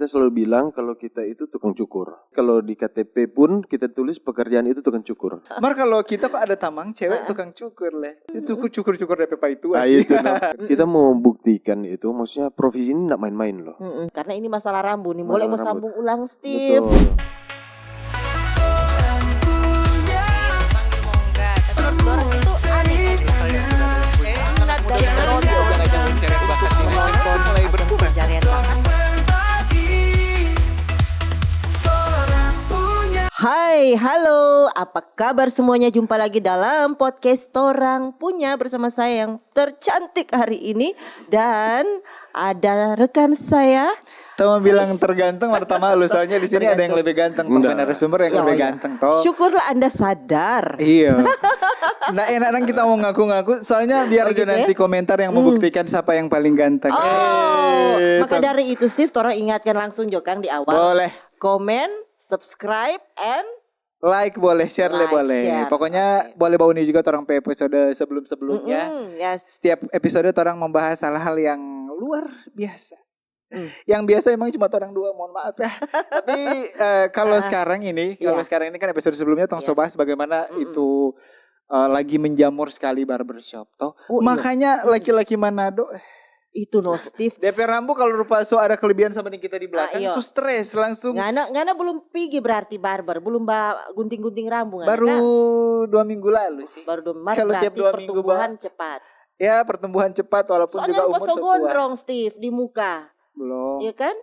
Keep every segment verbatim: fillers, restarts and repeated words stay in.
Kita selalu bilang kalau kita itu tukang cukur. Kalau di K T P pun kita tulis pekerjaan itu tukang cukur. Mar, kalau kita kok ada tamang cewek tukang cukur, le. Itu ku cukur-cukur depe paitua. Ah, sih. Itu, no. Kita mau buktikan itu, maksudnya profesi ini ndak main-main, loh. Mm-mm. Karena ini masalah rambu nih. Boleh mau sambung ulang, Steve? Betul. Itu aneh. Ingat dari Ronaldo. Pencarian bakat. Hai, halo, apa kabar semuanya? Jumpa lagi dalam podcast Torang Punya bersama saya yang tercantik hari ini dan ada rekan saya. Tama bilang terganteng, mar tama lu, soalnya di sini ada yang lebih ganteng, narasumber yang lebih ganteng, toh. Syukurlah Anda sadar. Iya. Nggak enak nang kita mau ngaku-ngaku, soalnya biar aja nanti komentar yang membuktikan siapa yang paling ganteng. Oh, maka dari itu, Steve, torang ingatkan langsung jo kang di awal. Boleh. Komen, subscribe, and like boleh, share le boleh. Pokoknya boleh bauni juga torang pe episode sebelum-sebelumnya. Mm-mm, yes. Setiap episode torang membahas hal-hal yang luar biasa. Yang biasa emang cuma torang dua, mohon maaf ya. Tapi, eh, kalau sekarang ini, kalau sekarang ini kan episode sebelumnya tong so bahas bagaimana itu, eh, lagi menjamur sekali barbershop, toh. Oh, iya. Makanya laki-laki Manado, eh, itu no, Steve. Depe rambu kalau rupa so ada kelebihan sama deng kita di belakang, so stres langsung. Ngana, ngana belum pigi berarti barber, belum ba gunting-gunting rambu ngana, kan? Baru dua minggu lalu sih. Baru dua minggu, berarti pertumbuhan cepat. Ya, pertumbuhan cepat walaupun juga umur so tua. Soalnya rupa so gondrong, Steve, di muka. Belum. Iya kan?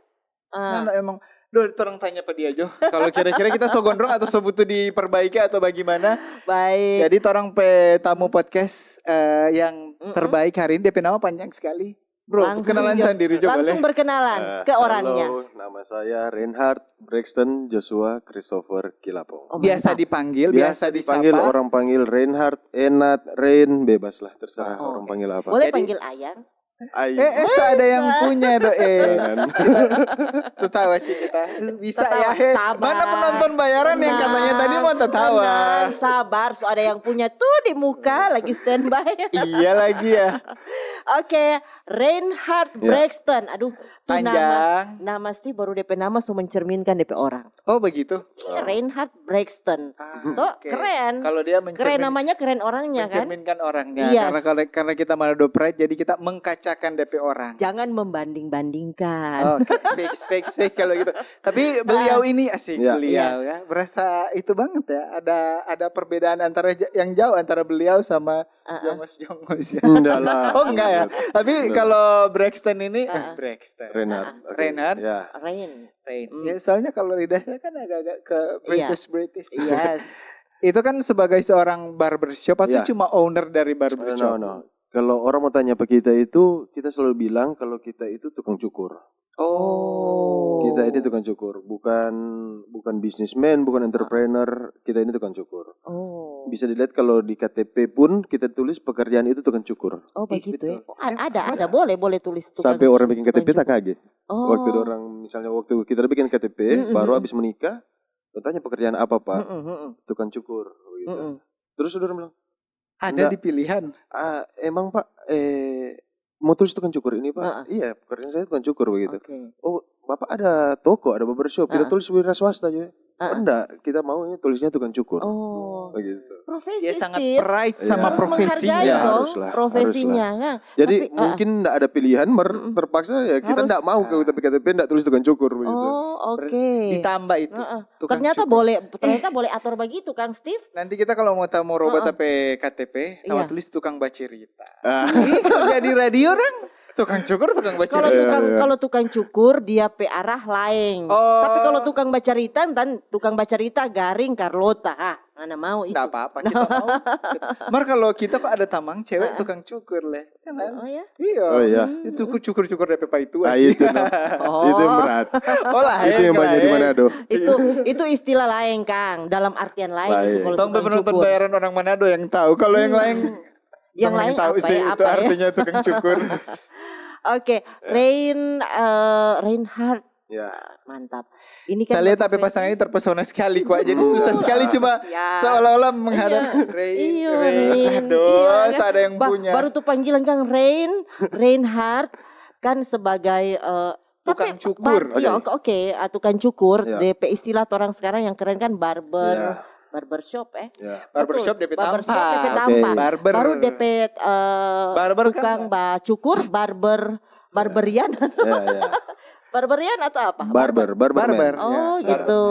Ngana emang, duh, torang tanya pa dia jo. Kalau kira-kira kita so gondrong atau so butuh diperbaiki atau bagaimana? Baik. Jadi torang pe tamu podcast, eh, yang terbaik hari ini, depe nama panjang sekali. Bro, kenalan sandiri jo boleh. Langsung berkenalan ke orangnya. Eh, halo, nama saya Reinhard Braxton Joshua Christopher Kilapong. Oh, biasa dipanggil, biasa disapa. Biasa dipanggil, orang panggil Reinhard, Enat, Rein, bebas lah, terserah orang panggil apa. Boleh panggil ayang. Eh, eh, so ada yang punya do, eh. Tatawa sih kita. Bisa ya, eh. Mana penonton bayaran yang katanya tadi mau tatawa? Tenang, sabar, so ada yang punya tuh di muka lagi standby. Iya lagi ya. Oke, Reinhard Braxton. Aduh, tuh nama, nama Steve baru depe nama so mencerminkan depe orang. Oh, begitu? Iya, Reinhard Braxton. Ah, oke. Keren. Kalau dia mencermin-, keren namanya, keren orangnya, kan? Mencerminkan orangnya. Yes. Karena, karena, karena kita Manado Pride, jadi kita mengkacakan depe orang. Jangan membanding-bandingkan. Oke, fix, fix, fix kalau gitu. Tapi beliau ini asik, beliau ya. Berasa itu banget ya. Ada, ada perbedaan antara j-, yang jauh antara beliau sama jongos-jongos ya. Enggak lah. Oh, enggak ya? Tapi kalau Braxton ini, eh, Braxton. Reinhard. Oke. Reinhard. Ya. Rein. Rein. Ya, soalnya kalau lidahnya kan agak-agak ke British, British. Yes. Itu kan sebagai seorang barbershop atau cuma owner dari barbershop? No, no. Kalau orang mau tanya apa kita itu, kita selalu bilang kalau kita itu tukang cukur. Oh. Kita ini tukang cukur, bukan, bukan businessman, bukan entrepreneur, kita ini tukang cukur. Oh. Bisa dilihat kalau di K T P pun kita tulis pekerjaan itu tukang cukur. Oh, begitu ya. Ih, betul. Oh, a-, ada, ada. Boleh, boleh tulis tukang cukur. Sampai orang bikin K T P tak kaget. Oh. Waktu orang, misalnya waktu kita bikin K T P, baru habis menikah, tanya pekerjaan apa, Pak? Tukang cukur, begitu. Terus orang bilang, ada di pilihan. Ah, emang, Pak, eh, mau tulis tukang cukur ini, Pak? Iya, pekerjaan saya tukang cukur begitu. Oke. Oh, Bapak ada toko, ada barbershop, kita tulis wira swasta aja. Enggak, kita maunya tulisnya tukang cukur. Oh. Begitu. Profesi, Steve. Dia sangat pride sama profesinya. Harus menghargai dong profesinya, kan? Jadi, mungkin nggak ada pilihan, mer-, terpaksa ya kita nggak mau ke K T P, K T P nggak tulis tukang cukur begitu. Oh, oke. Ditambah itu. Heeh. Ternyata boleh, ternyata boleh ator begitu, Kang Steve. Nanti kita kalau mau tamu roba tapi K T P, sama tulis tukang bacerita. Ah. Ih, kerja di radio dang. Tukang cukur, tukang bacerita. Kalau tukang, kalau tukang cukur, dia pe arah laeng. Oh. Tapi kalau tukang bacerita, ntan tukang bacerita garing, Carlota. Ha, mana mau itu? Nggak apa-apa, kita mau. Mar, kalau kita kok ada tamang cewek tukang cukur, le. Oh, ya? Iya. Oh, iya. Itu ku cukur-cukur depe paitua. Ah, itu, no. Itu yang berat. Itu yang banyak di Manado. Itu, itu istilah laeng, Kang. Dalam artian laeng itu kalau tukang cukur. Tong penonton bayaran orang Manado yang tahu. Kalau yang laeng, yang laeng tahu sih, itu artinya tukang cukur. Oke, Rein, eh, Reinhard. Ya. Mantap. Ini kan kita lihat tapi pasangan ini terpesona sekali, Kwa. Jadi susah sekali cuma seolah-olah menghadap Rein. Iya, Rein. Aduh, ada yang punya. Baru tuh panggilan, Kang, Rein, Reinhard kan sebagai, eh, Tukang Tapi cukur. bar- iya, Oke. oke, oke, ah, tukang cukur, Iya. D P istilah orang sekarang yang keren kan barber, Iya. barber shop, eh. Ya. Barber Betul. Shop D P Barber Tampa. Shop D P Oke. Tampa. Barber. Baru D P eh, Barber kan tukang ba cukur, barber, barberian, Ya, ya. barberian atau apa? Barber, barber, Barber. man. Oh, Ya, gitu.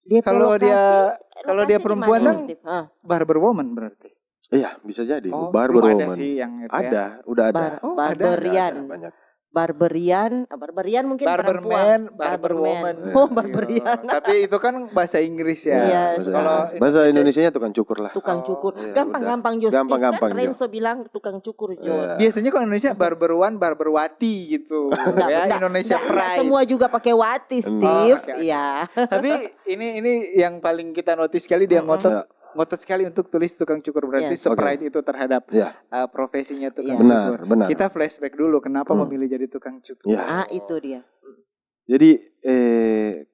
Dia Kalau dia- lokasi- kalau dia lokasi di perempuan mana, dong, Steve? Ah, Barber woman berarti. Iya, bisa jadi. Oh, Barber belum ada woman. Sih yang itu ya. Ada, udah ada. bar- Oh, ada, ada, barberian. Ada, banyak. Barberian, ah, barberian mungkin Barberman, perempuan. barber woman. Oh, barberian. Tapi itu kan bahasa Inggris ya. Iya. Bahasa, Kalau bahasa Indonesia Indonesianya tukang cukur lah. Tukang Oh, cukur. iya, Gampang-gampang jo, Steve. Gampang-gampang Kan jo. Renzo bilang tukang cukur jo. Iya. Biasanya kalau Indonesia barber one, barber wati gitu. Nggak, Ya, nggak, Indonesia nggak, nggak Pride. Semua juga pakai wati, Steve. Oh, oke, oke. Iya. Tapi ini ini yang paling kita notice sekali dia Mm-mm. ngotot Ya. ngotot sekali untuk tulis tukang cukur, berarti Yes. sepride itu terhadap Ya. uh, profesinya tukang Iya. Benar, cukur. benar. Kita flashback dulu kenapa Hmm. memilih jadi tukang cukur. Ya. Ah, itu dia. Jadi eh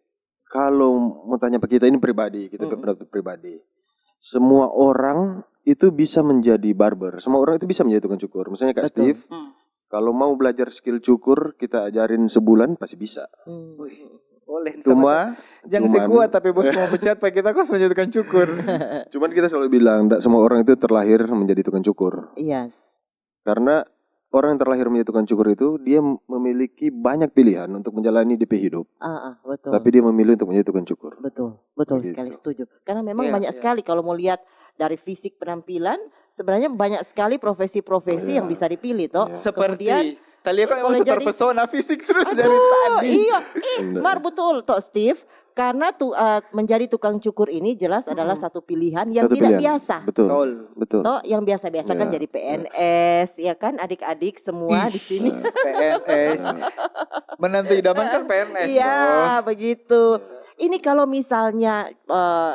kalau mau tanya ke kita ini pribadi, kita Mm-mm. pendapat pribadi. Semua orang itu bisa menjadi barber, semua orang itu bisa menjadi tukang cukur. Misalnya Kak Betul. Steve, kalau mau belajar skill cukur, kita ajarin sebulan pasti bisa. Hmm. Wih, boleh. Cuma Jangan cuman- sekuat tapi bos mau pecat pak kita kos menjadi tukang cukur. Cuman kita selalu bilang, tidak semua orang itu terlahir menjadi tukang cukur. Yes. Karena orang yang terlahir menjadi tukang cukur itu, dia memiliki banyak pilihan untuk menjalani D P hidup. Ah, ah, betul. Tapi dia memilih untuk menjadi tukang cukur. Betul, betul Begitu. Sekali setuju. Karena memang Iya, banyak iya. Sekali kalau mau lihat dari fisik penampilan, sebenarnya banyak sekali profesi-profesi Iya. yang bisa dipilih toh. Iya. Seperti Kemudian Talia kok eh, emang boleh so jadi- terpesona fisik terus dari Aduh, tadi. Iya, ih, Bener. Mar betul toh Steve. Karena tuh eh, menjadi tukang cukur ini jelas adalah Mm-mm. satu pilihan yang Satu tidak pilihan. biasa. Betul. Betul. Betul. Toh yang biasa-biasa kan Iya, jadi P N S ya kan adik-adik semua Ih. di sini. P N S. Menantu idaman kan P N S. Iya, Oh. Begitu. Ini kalau misalnya eh,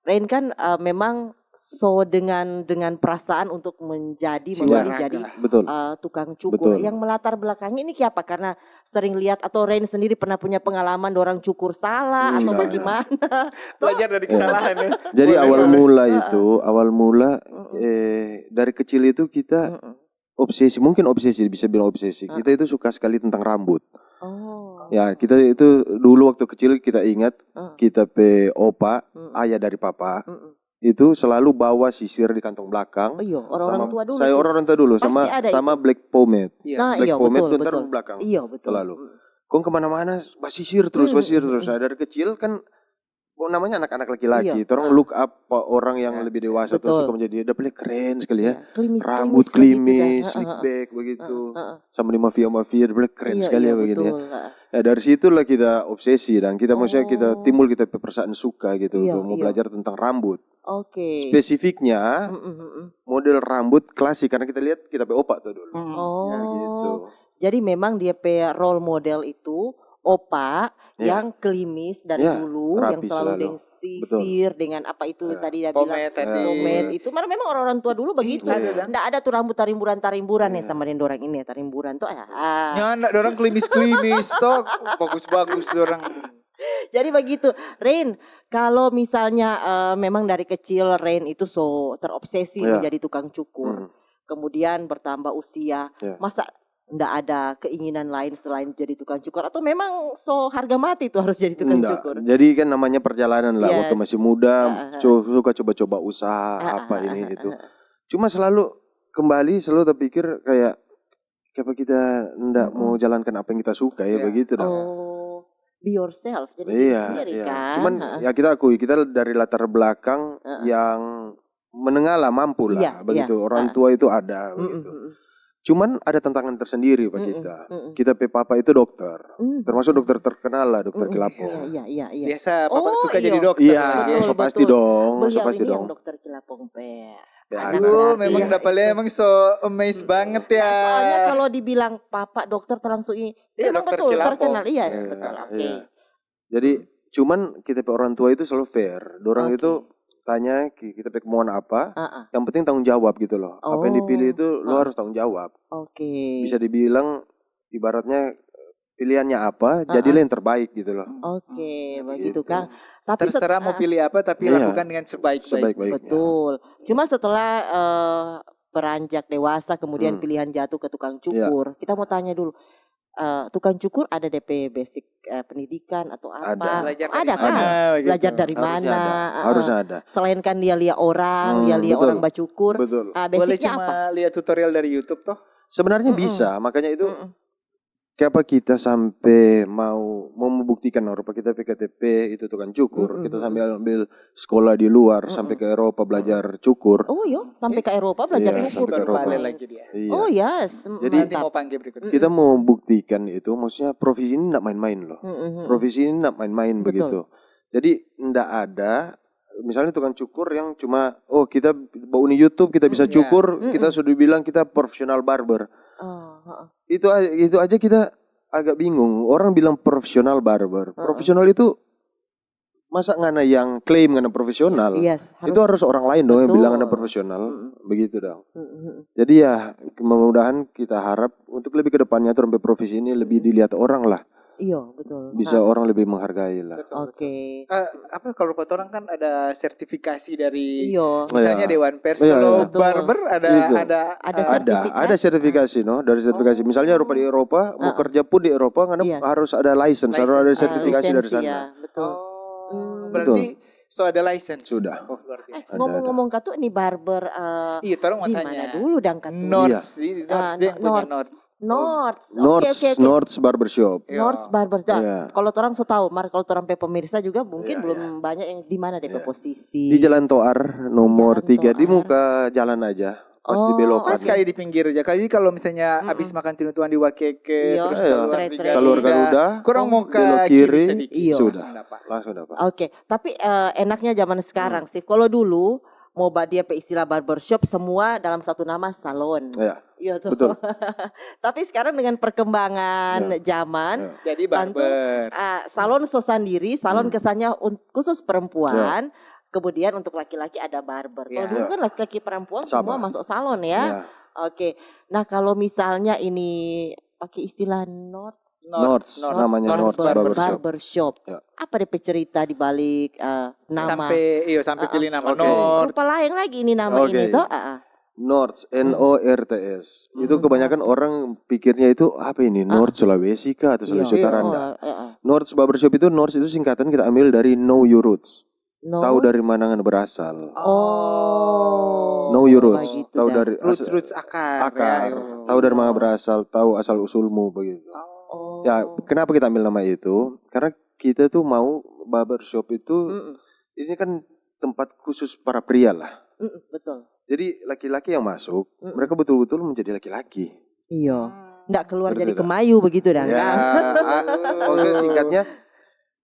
Rain kan eh, memang so dengan dengan perasaan untuk menjadi Jiwa memilih raga. Jadi Betul. eh, tukang cukur. Betul. Yang melatar belakangi ini siapa? Karena sering lihat atau Rain sendiri pernah punya pengalaman orang cukur salah atau Enggak. Bagaimana? Belajar dari kesalahan ya. Jadi Boleh, awal boleh. mula Heeh. Itu, awal mula Mm-mm. eh dari kecil itu kita Mm-mm. obsesi, mungkin obsesi bisa bilang obsesi. Heeh. Kita itu suka sekali tentang rambut. Oh. Ya, kita itu dulu waktu kecil kita ingat Heeh. kita pe opa, Mm-mm. ayah dari papa, Mm-mm. itu selalu bawa sisir di kantong belakang. Oh iya, orang-orang Sama tua dulu saya tuh. Orang-orang tua dulu Pasti sama ada sama itu. Black pomade. Iya. Nah, Black iya pomade betul tuh ntar betul. Belakang Iya betul. Selalu. Mm. Kong kemana-mana masih sisir terus, Hmm, masih sisir hmm, terus. hmm. Nah, dari kecil kan oh, namanya anak-anak laki-laki, Iya. orang Heeh. look up pa- orang yang Iya. lebih dewasa atau Betul. Suka menjadi dia paling keren sekali ya. Iya. Klimis, Rambut klimis lah gitu ya. klimis, Heeh, slick heeh. back begitu. Heeh, heeh. Sama di mafia-mafia dia paling keren Iya, sekali iya, ya begini ya. Betul. Heeh. Ya dari situlah kita obsesi dan kita maksudnya kita Oh. Timbul kita pe perasaan suka gitu Iya, untuk mau iya. Belajar tentang rambut. Oke. Spesifiknya Mm-mm, mm-mm. model rambut klasik karena kita lihat kita pe opa tuh dulu. Hmm. Oh. Ya gitu. Jadi memang dia pe role model itu opa Ya. yang klimis dari Ya, dulu, yang rapi selalu selalu. deng Betul. sisir dengan apa itu Ya. tadi dia bilang Pomade tadi. Pomade itu, malah memang orang-orang tua dulu Ih, begitu. ada dong. Ndak ada tuh rambut tarimburan-tarimburan nih Iya. sama deng dorang ini tarimburan tuh. Ah, ah. Nyanda dorang klimis-klimis toh, bagus-bagus dorang. Jadi begitu, Rain. Kalau misalnya eh, memang dari kecil Rain itu so terobsesi Iya. menjadi tukang cukur, Hmm. kemudian bertambah usia, Iya. masa ndak ada keinginan lain selain jadi tukang cukur atau memang so harga mati itu harus jadi tukang Nggak. cukur? Jadi kan namanya perjalanan lah. Waktu Yes. Masih muda, Heeh, heeh. co- suka coba-coba usaha Heeh, apa heeh, ini heeh, itu. heeh. Cuma selalu kembali selalu terpikir kayak kayak kita ndak mau Mm-mm. jalankan apa yang kita suka ya Iya. begitu dong. Oh, be yourself. Jadi Iya, sendiri iya. kan. Cuman Heeh. ya kita akui kita dari latar belakang Heeh. yang menengah lah, mampu Iya, lah begitu. iya. Orang Heeh. tua itu ada Mm-mm, begitu. mm-mm. Cuman ada tantangan tersendiri buat Mm-mm, kita. Mm-mm. Kita pe papa itu dokter. Mm. Termasuk dokter terkenal lah, dokter Mm-mm. Kilapong. Iya, iya, iya, iya. Biasa papa Oh, suka iya. Jadi dokter. Iya, Betul, so pasti betul. dong, so Beliau pasti ini dong. Yang dokter Kilapong pe. Ya, Anak anak. Aduh, berarti memang ya. Dapalia emang so amazed banget ya. Soalnya kalau dibilang papa dokter tuh langsung ini, Iya, memang dokter betul Kilapong. Terkenal. Yes, Iya, betul. Oke. iya. Jadi cuman kita pe orang tua itu selalu fair. Dorang Oke. Itu tanya ki- kita pe kemauan apa, Ah, ah. yang penting tanggung jawab gitu loh. Apa yang dipilih Oh. Itu lo Ah. Harus tanggung jawab. Oke. Bisa dibilang ibaratnya pilihannya apa, Ah, jadilah ah. Yang terbaik gitu loh. Oke, Nah, begitu gitu. Kang. Tapi set- Terserah mau ah, pilih apa tapi Iya. lakukan dengan sebaik-baiknya. Sebaik-baiknya. Betul. Cuma setelah eh, beranjak dewasa kemudian Hmm. Pilihan jatuh ke tukang Iya. cukur, kita mau tanya dulu. eh, tukang cukur ada depe basic, eh, pendidikan atau apa? Ada. Belajar dari Ada kan? mana, gitu. Belajar dari Harusnya mana? ada. Heeh. Harusnya ada. Selain kan lia-lia orang, Hmm, lia-lia betul. orang bacukur. Betul. Ah, Boleh basicnya cuma apa? Lihat tutorial dari YouTube toh. Sebenarnya Mm-mm. Bisa, makanya itu Mm-mm. kenapa kita sampai mau mau membuktikan rupa kita pe K T P itu tukang cukur, kita Mm-mm. sampai ambil sekolah di luar, Mm-mm. sampai ke Eropa belajar cukur. Oh yo, sampai ke Eropa belajar Iya, cukur. sampai ke Baru Eropa. balik lagi dia. Iya. Oh yes, mm, Jadi- Nanti mantap. Mau panggil berikutnya. Kita mau buktikan itu, maksudnya profesi ini ndak main-main loh. Mm-mm. Profesi ini ndak main-main Betul. Begitu. Jadi ndak ada, misalnya tukang cukur yang cuma, oh kita bauni YouTube kita bisa Iya. cukur, Mm-mm. Kita sudah bilang kita professional barber. Oh, heeh. Itu a- itu aja kita agak bingung. Orang bilang professional barber. Heeh. Profesional itu masa ngana yang klaim ngana profesional? Yes, Itu harus orang lain dong yang Betul. bilang ngana profesional. Mm-mm. Begitu dong. Mm-mm. Jadi ya mudah-mudahan kita harap untuk lebih ke depannya tuh sampai profesi ini lebih dilihat orang lah. Iyo, betul. Bisa Nah, orang lebih menghargai lah. Betul, Oke. betul. Eh, apa kalau buat orang kan ada sertifikasi dari Iyo. misalnya Iya. Dewan Pers, Iya, kalau iya. Betul. Barber ada Itu. ada Ada eh, sertifikat. Ada, ada sertifikasi no, dari sertifikasi. Oh. Misalnya rupa di Eropa, mau Heeh. Kerja pun di Eropa, karena Iya. Harus ada license, harus ada License. Ah, sertifikasi dari lisensi, sana. Ya, betul. Oh, Hmm. Berarti so ada license. Sudah. Oh, luar Eh, biasa. Ada, ngomong-ngomong Katu, nih barber eh, Iya, orang mau di tanya. mana dulu dang Katu? North sih, di North, Ah, dia punya North. North. North. Oke, North, oke, oke. North Barbershop. Iya. North Barber. Nah, Iya. Kalau orang so tahu, mar kalau orang pe pemirsa juga mungkin Iya, belum iya. Banyak yang di mana depe Iya. Posisi. Di Jalan Toar nomor Jalan tiga di Toar. Muka jalan aja, pas Oh, di belokan. Pas kayak di pinggir aja. Kali kalau misalnya Mm-mm. Abis makan tinutuan di Wakeke, Iya. terus Iya. keluar Trade, Brigadeiro, trade. Keluar Garuda, kurang mau ke belok kiri, kiri, sedikit. Iya. Sudah. Langsung dapat. Langsung dapat. Oke, tapi eh, enaknya zaman sekarang, Hmm. Steve. Kalau dulu, mau ba-, dia pe istilah barbershop, semua dalam satu nama salon. Iya, Iya tuh. Betul. Tapi sekarang dengan perkembangan Iya. zaman, Iya. Jadi Tantu, barber. ah, salon so sandiri, salon Hmm. kesannya un-, khusus perempuan. Kemudian untuk laki-laki ada barber. Kalau Iya. dulu kan laki-laki perempuan semua Sama. masuk salon ya. Iya. Oke. Nah, kalau misalnya ini pakai istilah North North, North, namanya North North Barber Barbershop. Barbershop. Ya. Apa depe cerita di balik eh, nama? Sampai iyo sampai Ah, pilih nama Oke. North. Rupa lain lagi ini nama Oke. ini tuh. Ah, ah. North, N O R T S. Itu Hmm. kebanyakan orang pikirnya itu apa ini? Ah. North Sulawesi kah atau Sulawesi Iya. Utara ndak? Oh, eh, eh. North Barbershop itu North itu singkatan kita ambil dari Know Your Roots. No. Tahu dari mana ngana berasal. Oh. Know your roots. Begitu Tahu dah. dari Roots as- roots akar. akar. Ya. Tahu dari mana berasal, tahu asal usulmu begitu. Oh. Ya, kenapa kita ambil nama itu? Karena kita tuh mau barbershop itu Mm-mm. ini kan tempat khusus para pria lah. Mm-mm, betul. Jadi laki-laki yang masuk, Mm-mm. mereka betul-betul menjadi laki-laki. Iya. Hmm. Nggak keluar Ngerti jadi nggak? kemayu begitu dah. Ya, Kan? a- maksudnya singkatnya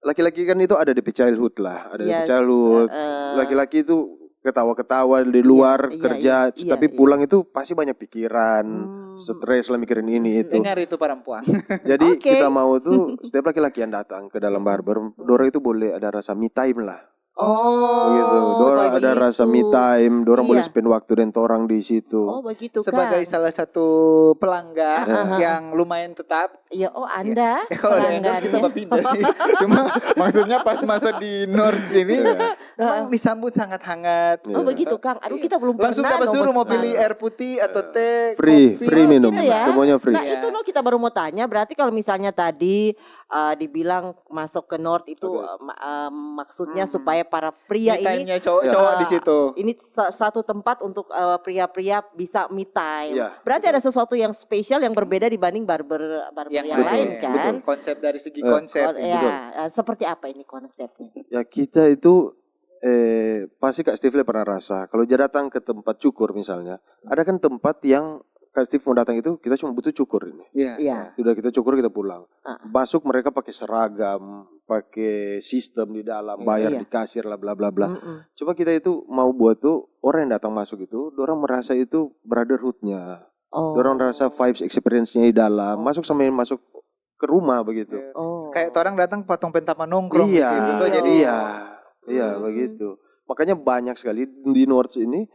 laki-laki kan itu ada di childhood lah, ada di Yes, childhood. eh, Laki-laki itu ketawa-ketawa di Iya, luar iya, kerja, iya, iya, tapi iya. pulang itu pasti banyak pikiran, Hmm. Stres lah mikirin ini itu. Dengar itu perempuan. Jadi Oke. kita mau tuh setiap laki-laki yang datang ke dalam barber, dorang itu boleh ada rasa me time lah. Oh, Begitu. Dorang ada rasa me begitu. Time, dorang boleh Iya. Spend waktu deng torang di situ. Oh, begitu Sebagai kan. Salah satu pelanggan Ah, ah, ah. Yang lumayan tetap. Iya, oh Anda. Ya, kalau ada endorse kita pelanggannya. Berpindah sih. Cuma maksudnya pas masuk di North sini Iya. memang disambut sangat hangat. Oh, Iya. begitu Kang. Aduh, kita belum Langsung pernah dapat loh suruh mau sekarang. Pilih air putih atau teh, Free, kopi. free minum. Gitu ya? Semuanya free. Nah, itu no kita baru mau tanya. Berarti kalau misalnya tadi eh, dibilang masuk ke North itu Oke. eh, ma- eh, maksudnya Hmm. supaya para pria Me ini time-nya cowok-cowok eh, di situ. ini sa- satu tempat untuk eh, pria-pria bisa me time. Iya, Berarti betul. Ada sesuatu yang spesial yang berbeda dibanding barber barber Yang yang lain, lain Betul, kan? betul. Konsep dari segi Eh, konsep. Kon- Gitu. ya, eh, seperti apa ini konsepnya? Ya kita itu eh pasti Kak Steve pernah rasa kalau dia datang ke tempat cukur misalnya, ada kan tempat yang Kak Steve mau datang itu kita cuma butuh cukur ini. Iya. Iya. Sudah kita cukur kita pulang. Ah. Masuk mereka pakai seragam, pakai sistem di dalam, Iya. bayar Iya. Di kasir lah bla bla bla. Mm-mm. Cuma kita itu mau buat tuh orang yang datang masuk itu, orang merasa itu brotherhoodnya, Oh. orang rasa vibes experience-nya di dalam, Oh. Masuk sampai masuk ke rumah begitu. Iya. Oh. Kayak orang datang potong pentama nongkrong di Iya, situ tuh, jadi iya, iya Hmm. begitu. Makanya banyak sekali di North ini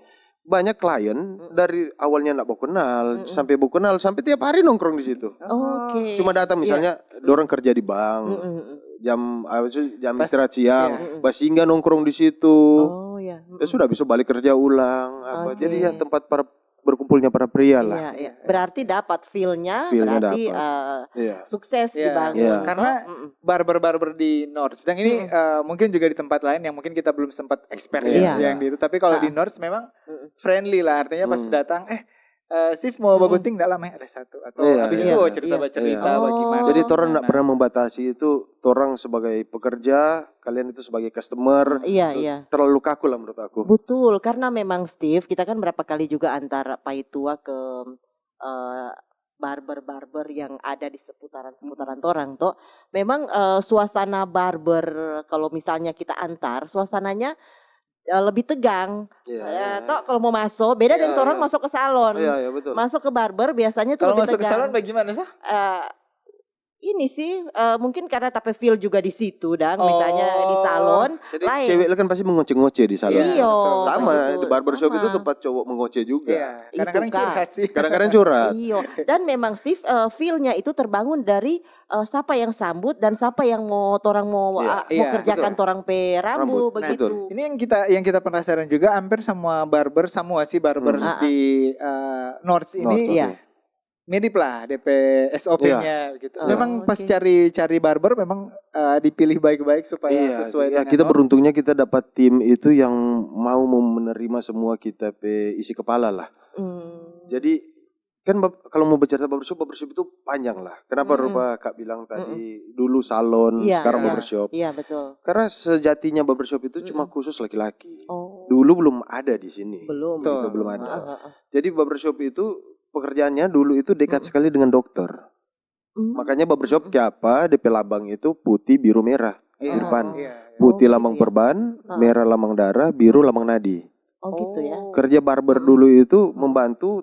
banyak klien Mm. Dari awalnya ndak mau kenal Mm-mm. sampai mau kenal sampai tiap hari nongkrong di situ. Oke. Cuma datang Iya. Misalnya dorang kerja di bank, Mm-mm, mm-mm. jam apa sih, jam Pas- istirahat siang, iya. Mm-mm. Basingga nongkrong di situ. Oh ya. Ya sudah bisa balik kerja ulang apa. Oke. Jadi ya tempat para berkumpulnya para pria lah. Iya, iya. Berarti dapat feel-nya, Feel-nya berarti dapat. eh, Iya. sukses Iya, dibangun. Iya. Karena toh? Mm-mm. barber-barber di Nords. Dan ini Mm-mm. eh, mungkin juga di tempat lain yang mungkin kita belum sempat experience Iya. yang di itu. Tapi kalau di Ah. Nords memang Mm-mm. friendly lah. Artinya pas Hmm. datang, eh eh, Steve mau Mm-mm. bagunting, nggak lama ya ada satu atau Iya. habis Iya, itu oh, iya. cerita-cerita Iya. bagaimana. Oh. Jadi torang nggak Nah. pernah membatasi itu, torang sebagai pekerja, kalian itu sebagai customer, Iya, iya. terlalu kaku lah menurut aku. Betul, karena memang Steve, kita kan berapa kali juga antar paitua ke eh, barber-barber yang ada di seputaran-seputaran torang toh. Memang eh, suasana barber kalau misalnya kita antar, suasananya eh, lebih tegang. Iya. Eh, toh kalau mau masuk, beda Iya, dengan torang iya. masuk ke salon. Iya, iya betul. Masuk ke barber biasanya tuh Kalau lebih masuk ke tegang. Salon bagaimana sih? Eh, ini sih eh, mungkin karena tapi feel juga di situ dang, misalnya di Oh. salon Jadi lain. Cewek kan pasti mengoce-ngoce di salon. Iya, Iyo, betul. Sama, begitu, di barbershop itu sama. Tempat cowok mengoce juga. Iya, kadang-kadang Itu, Kak. curhat sih. Kadang-kadang curhat. Iyo, dan memang Steve eh, feel-nya itu terbangun dari eh, siapa yang sambut dan siapa yang mau torang mau Iya, ah, mau iya, kerjakan betul. torang pe rambu Rambut, begitu. betul. Ini yang kita yang kita penasaran juga, hampir semua barber, semua sih barber Hmm. di eh, Nords ini North, Iya. oke. Mirip lah D P S O P-nya gitu. Oh, Memang pas oke. cari-cari barber memang eh, dipilih baik-baik supaya Iya, sesuai ya, dengan kita norm. Beruntungnya kita dapat tim itu yang mau menerima semua kita pe isi kepala lah. Hmm. Jadi kan bab- kalau mau bercerita barbershop, barbershop itu panjang lah. Kenapa Mm-mm. rupa Kak bilang tadi dulu salon, Iya, sekarang iya. Barbershop? Iya, betul. Karena sejatinya barbershop itu cuma Mm-mm. khusus laki-laki. Oh. Dulu belum ada di sini. Belum. Betul. Itu belum ada. Heeh, heeh. Jadi barbershop itu pekerjaannya dulu itu dekat Mm-mm. sekali dengan dokter. Hmm. Makanya barbershop kayak apa, D P labang itu putih, biru, merah. Iya. Di depan. Iya. Putih Oh, lambang gitu ya. perban, Ah. merah lambang darah, biru lambang nadi. Oh gitu ya. Kerja barber Hmm. dulu itu Hmm. membantu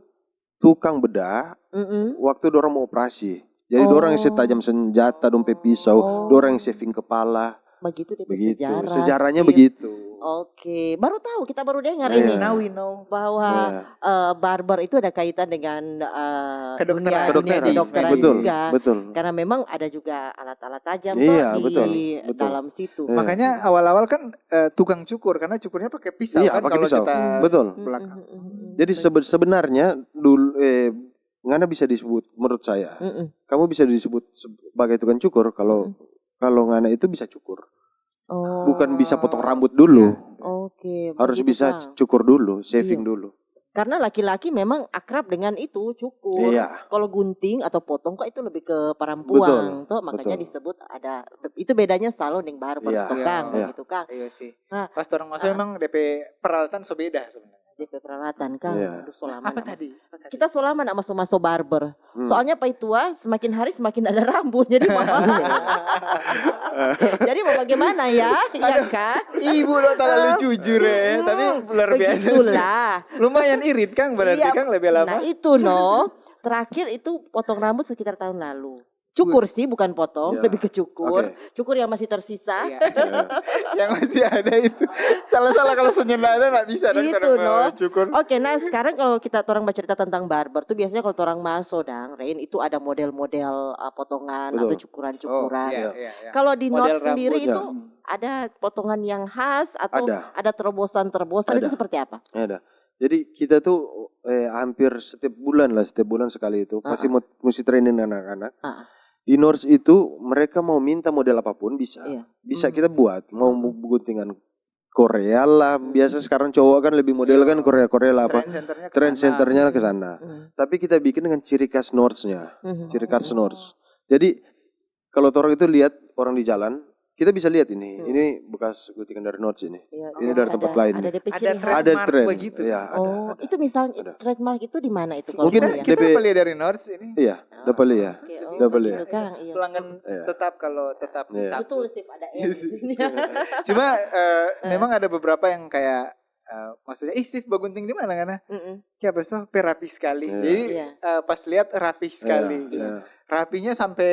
tukang bedah Mm-mm. waktu dorang mau operasi. Jadi dorang yang se Oh. tajam senjata, dong pe pisau, Oh. dorang yang saving kepala. Begitu dia Begitu. sejarah. Sejarahnya Steve. Begitu. Oke, baru tahu, kita baru dengar Iya. ini Now we know. Bahwa Iya. eh, barber itu ada kaitan dengan eh, Kedokteran. dunia, dunia Kedokteran. kedokteran Betul, juga. Betul. Karena memang ada juga alat-alat tajam Iya, toh di betul, betul. dalam situ. Iya. Makanya awal-awal kan eh, tukang cukur karena cukurnya pakai pisau Iya, kan pakai kalau pisau. kita Betul. Mm, belakang. mm, mm, mm. Jadi sebe- sebenarnya dulu eh ngana bisa disebut menurut saya. Mm-mm. Kamu bisa disebut sebagai tukang cukur kalau Mm. kalau ngana itu bisa cukur. Oh. Bukan bisa potong rambut dulu. Oke, Harus begitu, bisa Kang. cukur dulu, saving Iya. dulu. Karena laki-laki memang akrab dengan itu cukur. Iya. Kalau gunting atau potong kok itu lebih ke perempuan toh, makanya betul. Disebut ada itu bedanya salon deng barber Iya. toh, Kang, Iya. Gitu, Kang. Iya sih. Nah. Pas orang masuk Ah. Memang D P peralatan so beda sebenarnya. D P peralatan, Kang. Iya. Aduh, so lama Apa nak tadi? Kita so lama nak maso-maso barber. Hmm. Soalnya paitua semakin hari semakin ada rambut. Jadi mau jadi mau bagaimana ya? Iya kan? Ibu lo terlalu jujur ya, tapi luar biasa sih. Begitulah. Lumayan irit Kang berarti Iya. Kang lebih lama. Nah, itu no. Terakhir itu potong rambut sekitar tahun lalu. Cukur sih, bukan potong, Iya. Lebih ke cukur. Oke. Cukur yang masih tersisa. Iya. Yang masih ada itu. Salah-salah kalau senyum ada nggak bisa dong Itu, kalau no. mau cukur. Oke, nah sekarang kalau kita orang bercerita tentang barber tuh biasanya kalau orang maso dang, Rain, itu ada model-model uh, potongan Betul. atau cukuran-cukuran. Oh, iya, Iya. iya, iya. Kalau di Model North sendiri rambutnya. Itu ada potongan yang khas atau Ada. Ada terobosan-terobosan itu Ada. Seperti apa? Ya ada. Jadi kita tuh eh, hampir setiap bulan lah, setiap bulan sekali itu pasti Ah. mesti training anak-anak. Ah. Di North itu mereka mau minta model apapun bisa. Iya. Bisa Hmm. kita buat, mau Hmm. guntingan Korea lah. Biasa sekarang cowok kan lebih model kan Iya. Korea-Korea lah apa. Trend centernya ke Trend sana. centernya ke sana. Hmm. Tapi kita bikin dengan ciri khas North-nya. Mhm. Ciri khas North. Jadi kalau orang itu lihat orang di jalan, kita bisa lihat ini. Hmm. Ini bekas guntingan dari North ini. Iya, Ini iya, dari tempat ada- lain Ada nih. D P Ada ciri khas. Trademark Ada trend begitu. Iya, ada. Oh, ada. Itu misalnya Ada. Trademark itu di mana itu kalau Mungkin gitu Kita, ya? kita D P beli dari North ini. Iya, Ah, dapat ya. Oke, oh, Dapat begitu, ya. Kang, iya. Pelanggan Iya. tetap kalau tetap Iya. disapu. Betul sih ada Iya N di sih. sini. Cuma eh, Eh. memang ada beberapa yang kayak eh, maksudnya, ih Steve bagunting di mana ngana? Mm-mm. Kayak apa so, pe rapi sekali. Iya. Jadi Iya. eh, pas lihat rapi sekali. Iya. Rapinya sampai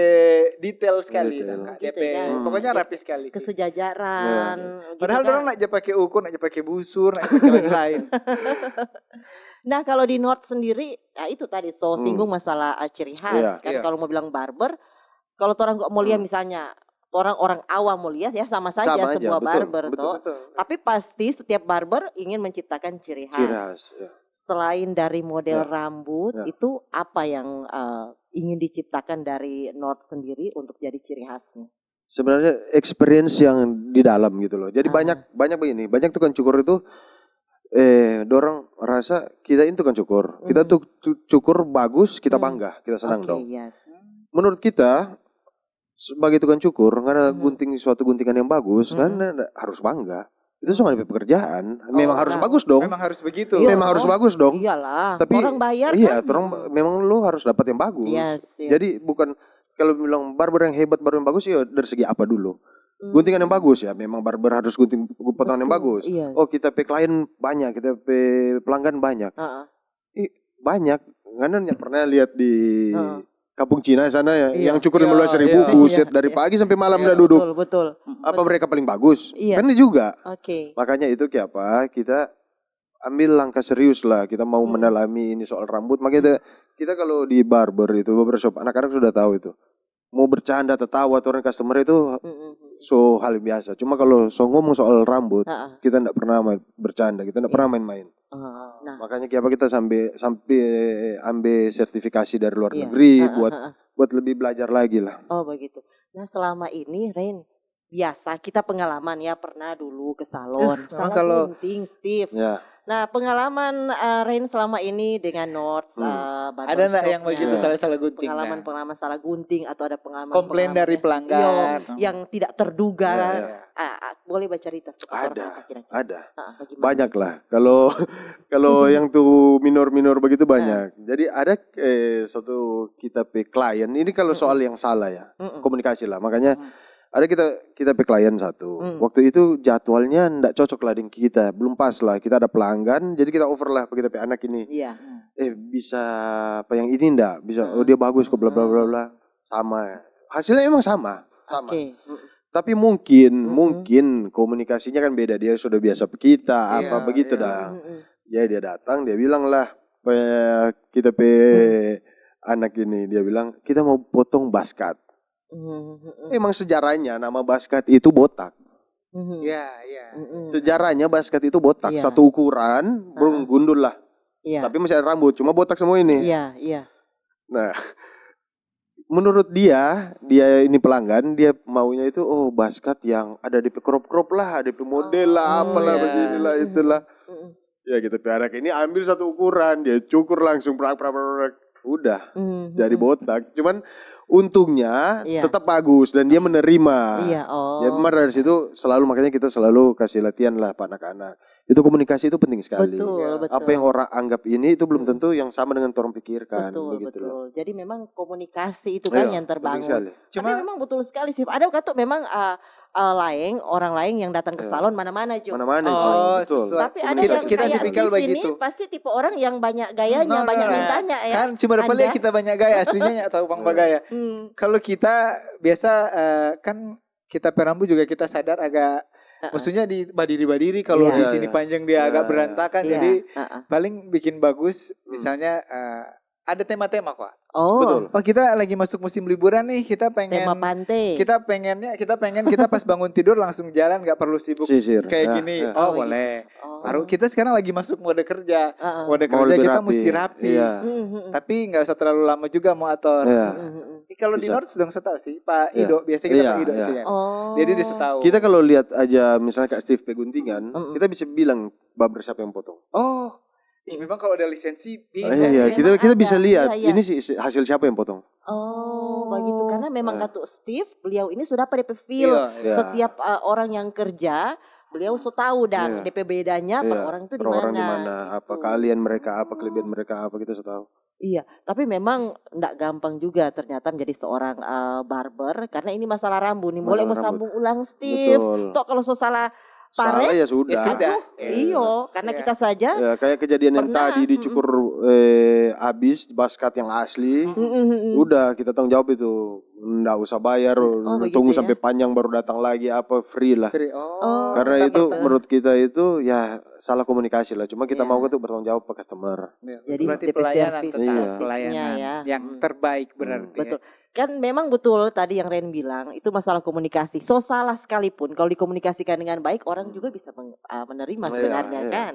detail sekali. Detail. Nah, Gitu D P. ya. Hmm. Pokoknya Iya. Rapi sekali. Sih. Kesejajaran. Gitu Padahal kan. Orang nak pakai ukur, nak pakai busur, nak pakai lain-lain. Nah kalau di North sendiri, ya itu tadi so Hmm. singgung masalah uh, ciri khas Iya. kan. Iya. Kalau mau bilang barber, kalau orang kok mau lihat Hmm. Misalnya orang-orang awam mau lihat ya sama saja Sama aja, sebuah betul, barber betul. Toh. Betul. Tapi pasti setiap barber ingin menciptakan ciri khas. Ciri khas. Ya. Selain dari model Ya, rambut, ya. itu apa yang, eee, ingin diciptakan dari North sendiri untuk jadi ciri khasnya? Sebenarnya experience yang di dalam gitu loh. Jadi Ah. banyak banyak begini, banyak tukang cukur itu, eh, dorang rasa kita ini tukang cukur. Kita Mhm. tuh tu cukur bagus, kita Mmm. bangga, kita senang Oke, dong. Yes. Menurut kita, sebagai tukang cukur, ngana Mhm. gunting suatu guntingan yang bagus, Mhm. ngana harus bangga. Itu sama depe pekerjaan, memang Oh, harus nah. bagus dong. Memang harus begitu. Iya Memang harus dong. bagus dong. Iyalah, Tapi orang bayar iya, kan. orang Mhm. memang lu harus dapat yang bagus. Yes, yes. Jadi bukan kalau bilang barber yang hebat, barber yang bagus, ya dari segi apa dulu? Guntingan yang Mmm. bagus ya, memang barber harus gunting potongan yang Betul, bagus. Yes. Oh, kita pe klien banyak, kita pe pelanggan banyak. Heeh. Ih, banyak. Ngana ndak pernah lihat di Heeh. kampung Cina sana ya, Iya. yang cukur Iya, lima belas ribu, iya. buset, Iya, dari iya. pagi sampai malam Iya. ndak duduk. Betul, betul. Apa Betul. Mereka paling bagus? Iya. Kan juga. Oke. Makanya itu kayak apa, kita ambil langkah serius lah, kita mau Mhm. mendalami ini soal rambut. Makanya kita, Mhm. kita kalau di barber itu, barbershop, anak-anak sudah tahu itu. Mau bercanda, tertawa, atau orang customer itu Mhm. so hal yang biasa. Cuma kalau so ngomong soal rambut, Heeh. kita ndak pernah main bercanda, kita ndak Iya. pernah main-main. Oh, nah. Makanya kayak apa kita sampai sampai ambil sertifikasi dari luar Iya. negeri Heeh, buat heeh. buat lebih belajar lagi lah. Oh, begitu. Nah, selama ini Rain, biasa kita pengalaman ya, pernah dulu ke salon, Eh, memang salah kalau gunting, Steve. Ya. Nah, pengalaman, eee, Rain selama ini dengan North, Hmm. eee, Ada ndak yang barbershop-nya, begitu Ya. salah-salah gunting, nah? pengalaman-pengalaman salah gunting atau ada Komplain pengalaman-pengalaman dari yang, iyo, pelanggan. yang tidak terduga, Ya, Iya. ya. ah, ah, boleh bacarita seperti Ada, apa kira-kira? ada. Heeh, bagaimana? Banyak lah. Kalau kalau Mhm. yang tu minor-minor begitu Heeh. banyak. Jadi ada, eh, satu kita pe klien. Ini kalau soal Mhm. yang salah ya, Mhm. komunikasi lah. Makanya Hmm. ada kita kita pe klien satu. Hmm. Waktu itu jadwalnya ndak cocok lah deng kita, belum pas lah. Kita ada pelanggan, jadi kita over lah pa kita pe anak ini. Iya. Hmm. Eh, bisa apa yang ini ndak? Bisa, oh dia Heeh. bagus kok, bla bla bla Heeh. bla. Sama. Hasilnya emang sama, sama. Oke. Mhm. Tapi mungkin, Mhm. mungkin komunikasinya kan beda. Dia sudah biasa pe kita, apa Iya, begitu iya. dang. Mhm, mhm. Dia dia datang, dia bilang lah, pe-, kita pe Hmm. anak ini, dia bilang, "Kita mau potong baskat." Mhm, mhm. Emang sejarahnya nama baskat itu botak. Mhm. Iya, iya. Mhm. Sejarahnya baskat itu botak, Iya. satu ukuran, brung Heeh. gundul lah. Iya. Tapi masih ada rambut, cuma botak semua ini. Iya, iya. Nah, menurut dia, dia ini pelanggan, dia maunya itu, oh, baskat yang ada depe crop-crop lah, depe model lah, Oh, apalah, iya. beginilah, Mhm, itulah. mhm. Ya, kita pe anak ini ambil satu ukuran, dia cukur langsung, prak, prak, prak, prak. Udah, Mhm, jadi mhm. botak. Cuman untungnya Iya. tetap bagus dan dia menerima. Iya, Ya, oh. memang dari situ selalu, makanya kita selalu kasih latihan lah pa anak-anak. Itu komunikasi itu penting sekali. Betul, Iya. betul. Apa yang orang anggap ini itu belum Hmm. tentu yang sama dengan orang pikirkan, Betul, begitu loh. betul. Jadi memang komunikasi itu kan Iya, yang penting terbangun. sekali. Tapi Cuma memang betul sekali sih. Ada katu memang, eee, eee, laeng, orang laeng yang datang ke Iya. salon mana-mana jo. Mana-mana jo, Oh, betul. sesuai. Tapi ada Kita, yang kita kayak tipikal Steve ini begitu. Pasti tipe orang yang banyak gayanya, No, no, banyak no. mintanya ya. Kan cuma ada paling Anda? Kita banyak gaya, aslinya nggak tahu bang Iya. bagaya. Hmm. Kalau kita biasa, eee, kan kita pe rambu juga kita sadar agak, Heeh. maksudnya di badiri-badiri, kalau Iya. di Iya, sini iya. panjang dia agak Iya. berantakan, Iya, jadi heeh. paling bikin bagus Hmm. misalnya, eee, ada tema-tema kok. Oh, Betul. Oh, kita lagi masuk musim liburan nih, kita pengen Tema pantai. kita pengennya, kita pengen kita pas bangun tidur langsung jalan, nggak perlu sibuk Sisir. kayak Ya, gini. ya. Oh, Oh, gitu. Boleh. Oh. Baru kita sekarang lagi masuk mode kerja. Heeh. Mode Mau kerja lebih kita rapi. Mesti rapi. Iya. Hmm, hmm, hmm. Tapi nggak usah terlalu lama juga mau atur. Iya. Hmm, hmm, hmm. Ih, kalau di Bisa. North dong so tau sih, Pak Iya. Ido. Biasanya kita Iya, Pak Ido iya. sih kan. Oh. Jadi dia so tau. Kita kalau lihat aja misalnya Kak Steve pe guntingan, Mm-mm. kita bisa bilang barber siapa yang potong. Oh, ih, memang kalau ada lisensi, Eh, beda. iya, Memang kita kita bisa ada. lihat Iya, iya. Ini sih si- hasil siapa yang potong. Oh, begitu. Karena memang Nah. Katu Steve, beliau ini sudah pada feel Iya, iya. setiap, eh, orang yang kerja, beliau so tahu dan Iya. D P bedanya per Iya, orang itu di per orang di mana, mana, apa gitu. keahlian mereka, apa kelebihan Oh. mereka, apa kita so tahu. Iya, tapi memang ndak gampang juga ternyata menjadi seorang, eh, barber karena ini masalah rambu nih. Boleh Masalah mau rambu. Sambung ulang, Steve. Betul. Toh kalau so salah Salah tarik, ya sudah. Ya sudah. aduh, Iya. Iyo, karena Iya. kita saja Ya, kayak kejadian yang pernah, tadi mm-mm. dicukur, eh, habis basket yang asli. Mm-mm, mm-mm. Udah, kita tanggung jawab itu. Nggak usah bayar, Oh, begitu tunggu ya. Sampai panjang baru datang lagi, apa free lah. Free. Oh, Oh, Karena tetap itu bertanggung. Menurut kita itu ya salah komunikasi lah. Cuma kita Iya. mau tuh bertanggung jawab ke customer. Ya, Jadi berarti S T P pelayanan service tetap, Iya. pelayanan ya. yang Hmm. Terbaik Hmm. berarti. Betul. Ya. Kan memang betul tadi yang Ren bilang, itu masalah komunikasi. So salah sekalipun, kalau dikomunikasikan dengan baik, orang Hmm. juga bisa meng-, ah, menerima Iya, sebenarnya iya. Kan.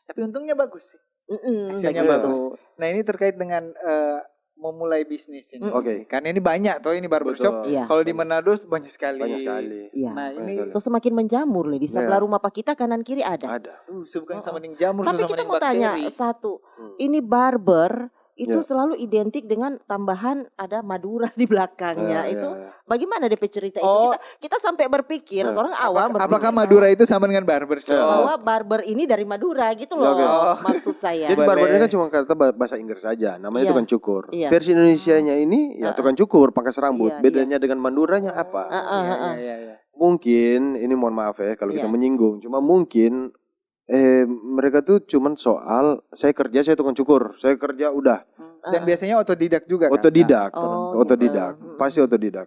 Tapi untungnya bagus sih. Mm-mm, hasilnya begitu. Bagus. Nah, ini terkait dengan, eh, memulai bisnis ini. Mm. Oke. Karena ini banyak toh, ini barbershop. Betul. Iya. Kalau di Manado banyak sekali. Banyak sekali. Iya. Nah, banyak ini sekali. So semakin menjamur, Le. Di sebelah rumah pa kita, kanan kiri ada. Ada. Uh, so bukan sama deng jamur, so sama deng bakteri. Tapi kita mau tanya satu. Hmm. Ini barber itu selalu identik dengan tambahan ada Madura di belakangnya. Iya, itu iya, iya. Bagaimana depe cerita itu? Oh. Kita, kita sampe berpikir, orang awam berpikir bahwa Madura itu sama dengan barbershop. Bahwa barber ini dari Madura gitu loh, maksud saya. Oke. Jadi barber ini kan cuma kata ba-, bahasa Inggris saja, namanya tukang cukur. Iya. Versi Indonesianya ini, ya, tukang cukur, pangkas rambut. Iya, iya. Bedanya dengan Maduranya apa? Heeh, heeh. Iya, iya, iya. Mungkin, ini mohon maaf ya kalau kita menyinggung, cuma mungkin eh, mereka tuh cuman soal, "Saya kerja, saya tukang cukur. Saya kerja, udah." Hmm. Dan biasanya otodidak juga, kan? Otodidak, otodidak. Oh, gitu. Hmm. Pasti otodidak.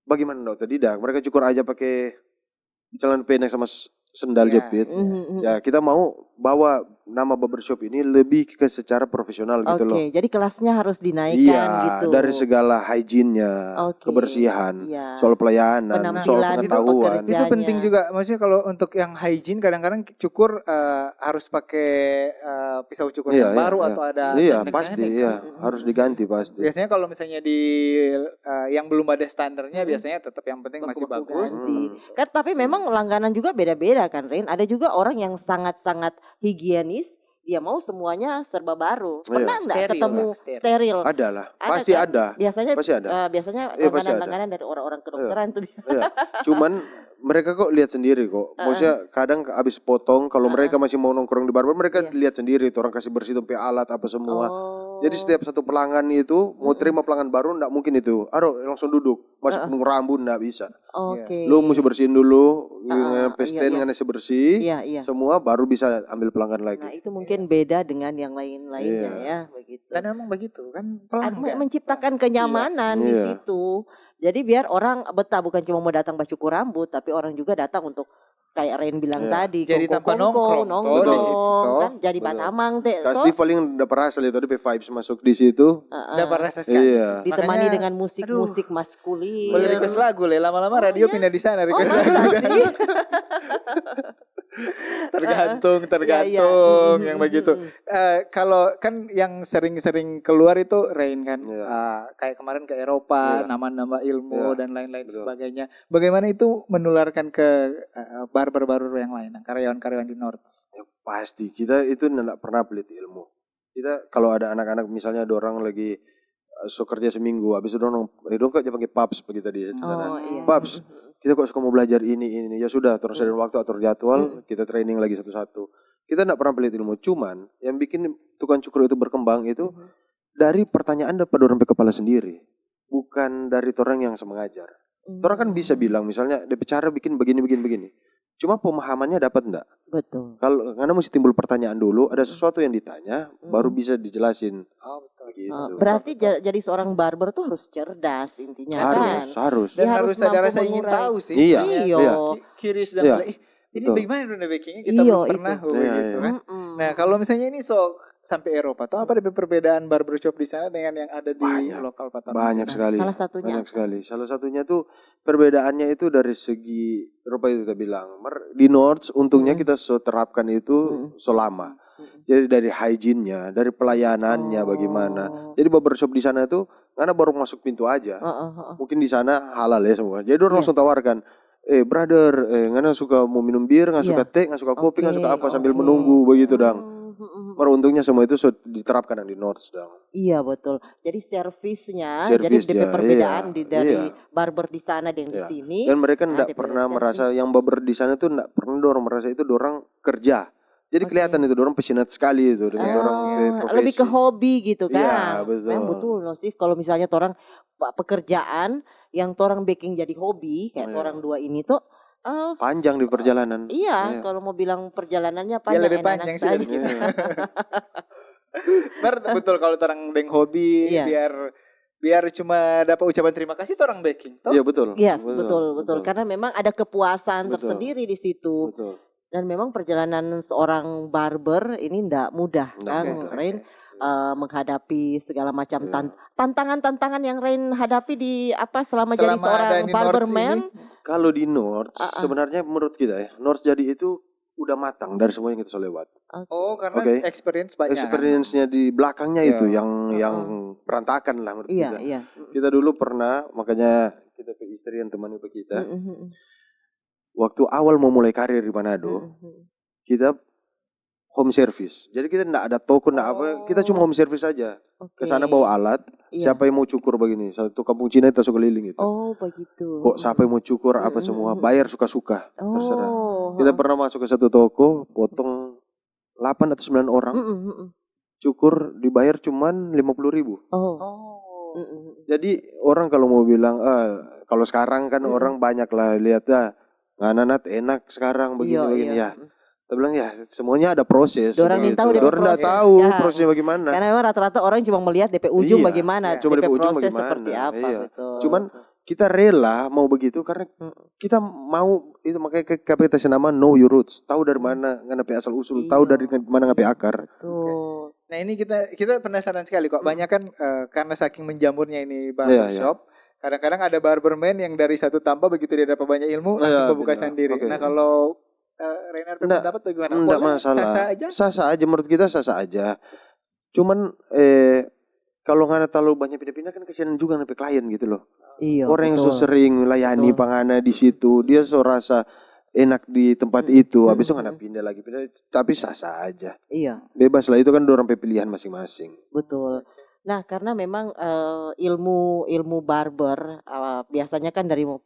Bagaimana nda otodidak? Mereka cukur aja pake celana pendek sama s-, sendal jepit. Mhm, mhm. Ya, kita mau bawa nama barbershop ini lebih ke secara profesional gitu loh. Oke, jadi kelasnya harus dinaikkan gitu. Iya, dari segala hygiene-nya, kebersihan, soal pelayanan, soal pengetahuan. Penampilan pekerjanya. Itu penting juga, maksudnya kalau untuk yang hygiene kadang-kadang cukur, eh, harus pakai, eh, pisau cukur yang baru atau ada teknik-teknik. Iya, iya. Iya, pasti, iya. Mm-mm. Harus diganti pasti. Biasanya kalau misalnya di, eh, yang belum ada standarnya, biasanya tetap yang penting masih bagus. Baku-baku ganti. Hmm. Kan, tapi memang langganan juga beda-beda kan, Rin? Ada juga orang yang sangat-sangat higienis, dia mau semuanya serba baru. Iya. Pernah nggak ketemu steril? Steril lah, steril. Ada lah, pasti ada. Ada kan? Biasanya, eh, biasanya langganan-langganan dari orang-orang kedokteran tuh. Iya, pasti ada. Iya. Cuman mereka kok lihat sendiri kok. Heeh. Maksudnya kadang abis potong, kalau mereka masih mau nongkrong di barber, mereka lihat sendiri tuh orang kasih bersih tuh pe alat apa semua. Oh. Jadi setiap satu pelanggan itu mau terima pelanggan baru, ndak mungkin itu, "Aduh, langsung duduk, masuk nunggu rambut," ndak bisa. Oke. Lu musti bersihin dulu, ngana pe stand, ngana se bersih, semua baru bisa ambil pelanggan lagi. Nah, itu mungkin beda dengan yang lain-lainnya ya, begitu. Dan memang begitu kan, pelanggan. Menciptakan kenyamanan di situ. Jadi biar orang betah, bukan cuma mau datang bacukur rambut, tapi orang juga datang untuk kayak Ren bilang tadi, jadi tampa nongkrong, nongkrong, kan, jadi batamang te. Kak Steve paling dapa rasa lihat tadi pe vibes masuk di situ. Heeh. Dapa rasa sekali sih. Ditemani dengan musik-musik maskulin. Boleh request lagu, Le. Lama-lama radio pindah di sana, request lagu. Oh, iya. Oh, masa sih? Tergantung, tergantung yang begitu. Eh, kalau kan yang sering-sering keluar itu Rain kan. Iya. Eh, kayak kemarin ke Eropa, nambah-nambah ilmu dan lain-lain sebagainya. Bagaimana itu menularkan ke, eh, barber-barber yang lain, karyawan-karyawan di North? Ya, pasti. Kita itu nda pernah pelit ilmu. Kita kalau ada anak-anak misalnya dorang lagi, eh, so kerja seminggu, habis itu dorang, eh, dorang kok ja pangge Paps pagi tadi di sana. Oh, iya. "Paps, kita kok suka mau belajar ini, ini, ini." Ya sudah, torang sediakan waktu, atur jadwal, kita training lagi satu-satu. Kita nda pernah pelit ilmu, cuman yang bikin tukang cukur itu berkembang itu dari pertanyaan daripada orang pe kepala sendiri, bukan dari torang yang so mangajar. Torang kan bisa bilang, misalnya, "Depe cara bikin begini, begini, begini." Cuma pemahamannya dapat nda? Betul. Kalau ngana musti timbul pertanyaan dulu, ada sesuatu yang ditanya, baru bisa dijelasin. Oh, betul. Gitu. Oh, berarti ja-, jadi seorang barber tuh harus cerdas intinya, kan? Harus, harus. Dan harus ada rasa ingin tahu sih. Iya, iya. Ki-, curious dan, "Ih, ini bagaimana dong bikinnya? Kita belum pernah," gitu kan. Iya, iya. Mm-mm. Nah, kalau misalnya ini so sampai Eropa, tuh apa ada perbedaan barbershop di sana dengan yang ada di lokal Patamang? Banyak sekali. Salah satunya apa? Banyak sekali. Salah satunya tuh perbedaannya itu dari segi rupa itu kita bilang. Mer-, di North untungnya kita so terapkan itu so lama. Mm-mm. Jadi dari hygiene-nya, dari pelayanannya bagaimana. Oh. Jadi barbershop di sana tuh ngana baru masuk pintu aja. Heeh, heeh. Mungkin di sana halal ya semua. Jadi dorang langsung tawarkan, "Eh, brother, eh, ngana suka mo minum bir, ngana suka teh, ngana suka kopi, ngana suka apa?" Sambil menunggu begitu dang. Hmm, hmm, hmm. Mar untungnya semua itu so diterapkan yang di North dang. Iya, betul. Jadi servisnya, jadi depe perbedaan di, dari barber di sana deng di sini. Dan mereka nda pernah merasa, yang barber di sana tuh nda pernah dorang merasa itu dorang kerja. Jadi kelihatan itu dorang passionate sekali itu dengan dorang pe profesi. Lebih ke hobi gitu kan. Iya, betul. Memang betul, no, Sif, kalau misalnya torang pa-, pekerjaan yang torang beking jadi hobi, kayak torang dua ini tuh, eh, panjang di perjalanan. Iya, kalau mau bilang perjalanannya panjang, lebih panjang sih. Enak saja. Iya. Ber-, betul, kalau torang deng hobi, biar, biar cuma dapat ucapan terima kasih, torang beking, toh? Iya, betul. Iya, betul, betul. Karena memang ada kepuasan tersendiri di situ. Betul. Dan memang perjalanan seorang barber ini nda mudah, kan, Rain, eh, menghadapi segala macam tan-, tantangan-tantangan yang Rain hadapi di, apa, selama jadi seorang barberman. Kalau di North, sebenarnya menurut kita ya, North jadi itu udah matang dari semua yang kita so lewat. Oh, karena Oke. Experience banyak. Kan? Experience-nya di belakangnya itu Iya. yang yang berantakan lah menurut Iya, kita. Iya. Kita dulu pernah, makanya kita pe istri yang temani pe kita. Mm-mm. Waktu awal mau mulai karir di Manado, Mm-mm. kita home service. Jadi kita ndak ada toko, ndak apa, kita cuma Oh. Home service saja. Oke. Ke sana bawa alat, Iya. Siapa yang mau cukur begini, satu kampung Cina kita so keliling gitu. Oh, begitu. Kok siapa yang mau cukur apa Mm-mm, semua, mm-mm. Bayar suka-suka, terserah. Oh. Kita pernah masuk ke satu toko, potong delapan atau sembilan orang, Mm-mm, mm-mm. Cukur dibayar cuman lima puluh ribu. Oh. Oh. Mm-mm. Jadi orang kalau mau bilang, ah, kalau sekarang kan Mm-mm. Orang banyak lah lihat, ah, ngana Nat enak sekarang begini Iya, begini iya. Ya. Kita bilang ya semuanya ada proses. Dorang Gitu. nintau dia pe Dorang ndak proses, tahu ya. Prosesnya bagaimana. Karena memang rata-rata orang cuma melihat D P ujung Iya, bagaimana, iya. Cuma D P D P ujung proses bagaimana, seperti apa, iya. Betul. Cuman kita rela mau begitu karena Mm. kita mau itu, makanya ke- apa kita kasih nama know your roots, tahu dari mana ngana pe asal usul, tahu Iya. Dari mana ngana pe akar. Betul. Nah, ini kita kita penasaran sekali kok. Hmm. Banyak kan eh, karena saking menjamurnya ini Iya, iya. barbershop, kadang-kadang ada barberman yang dari satu tampa begitu dia dapat banyak ilmu langsung Iya, membuka benar. Sendiri. Oke. Nah, kalau eh, Reiner Nggak, pendapat bagaimana? Nggak Boleh? Masalah. Sah-sah aja? Sah-sah aja, menurut kita sah-sah aja. Cuman eh kalau ngana terlalu banyak pindah-pindah kan kasihan juga ngana pe klien gitu loh. Iya. Orang yang so Betul. Sering layani Betul. Pangana di situ, dia so rasa enak di tempat Mm-mm. itu, habis itu Mm-mm, ngana mm-mm. Pindah lagi, pindah, tapi sah-sah aja. Iya. Bebas lah, itu kan orang pe pilihan masing-masing. Betul. Nah, karena memang eh, ilmu ilmu barber eh, biasanya kan dari mo-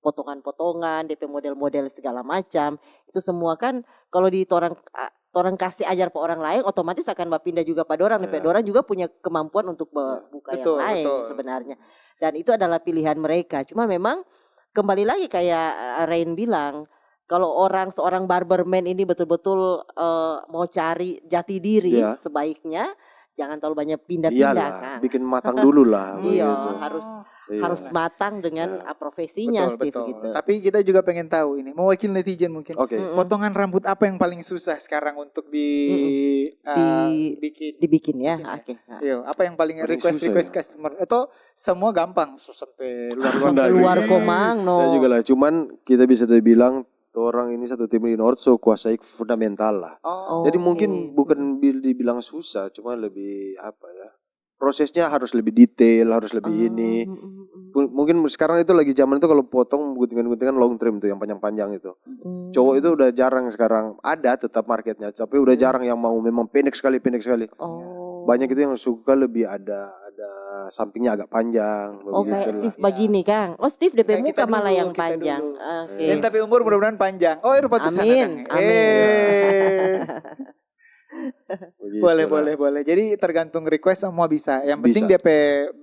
potongan-potongan, D P model-model segala macam, itu semua kan kalau di torang ah, torang kasih ajar pa orang lain, otomatis akan bapindah juga pa dorang, depe Ya. dorang juga punya kemampuan untuk be- Ya. buka Betul, yang lain betul. Sebenarnya. Dan itu adalah pilihan mereka. Cuma memang kembali lagi kayak eh, Rain bilang, kalau orang seorang barberman ini betul-betul eh, mau cari jati diri, Ya. Sebaiknya jangan terlalu banyak pindah-pindah Iyalah, kan. Bikin matang dulu lah. Iya, Begitu. harus Iya. Harus matang dengan Ya. ah, profesinya, Betul, Steve, betul. Gitu. Tapi kita juga pengen tahu ini, mewakili netizen mungkin. Oke. Mm-mm. Potongan rambut apa yang paling susah sekarang untuk di Mm-mm. eh, Di- bikin? Dibikin ya. Bikin ya. Oke. Ah. Iya, apa yang paling, Paling request susah request ya? Customer atau semua gampang so, sampai luar Luar Sampai negeri. Luar komang no. Ya juga lah, cuman kita bisa tuh bilang orang ini satu tim di North so kuasai fundamental lah. Oh. Jadi Oke. mungkin bukan bil- dibilang susah, cuma lebih apa ya? Prosesnya harus lebih detail, harus lebih Ah, ini. mm, mm, mm. Mu- Mungkin sekarang itu lagi zaman itu kalau potong guntingan-guntingan long trim tuh yang panjang-panjang itu. Mm. Cowok itu udah jarang sekarang. Ada tetap marketnya, tapi udah Mm. jarang yang mau memang pendek sekali, pendek sekali. Oh. Banyak itu yang suka lebih ada ada sampingnya agak panjang. Oh, kayak Begitulah. Steve begini, Kang. Oh, Steve depe Kayak kita muka malah dulu, yang kita panjang. dulu. Oke. Iya. Dan tapi umur mudah-mudahan panjang. Oh, rupa tuh sana, Amin, Kang. amin. Eh. Begitulah. Boleh, boleh, boleh. Jadi tergantung request semua bisa. Yang penting Bisa. dia pe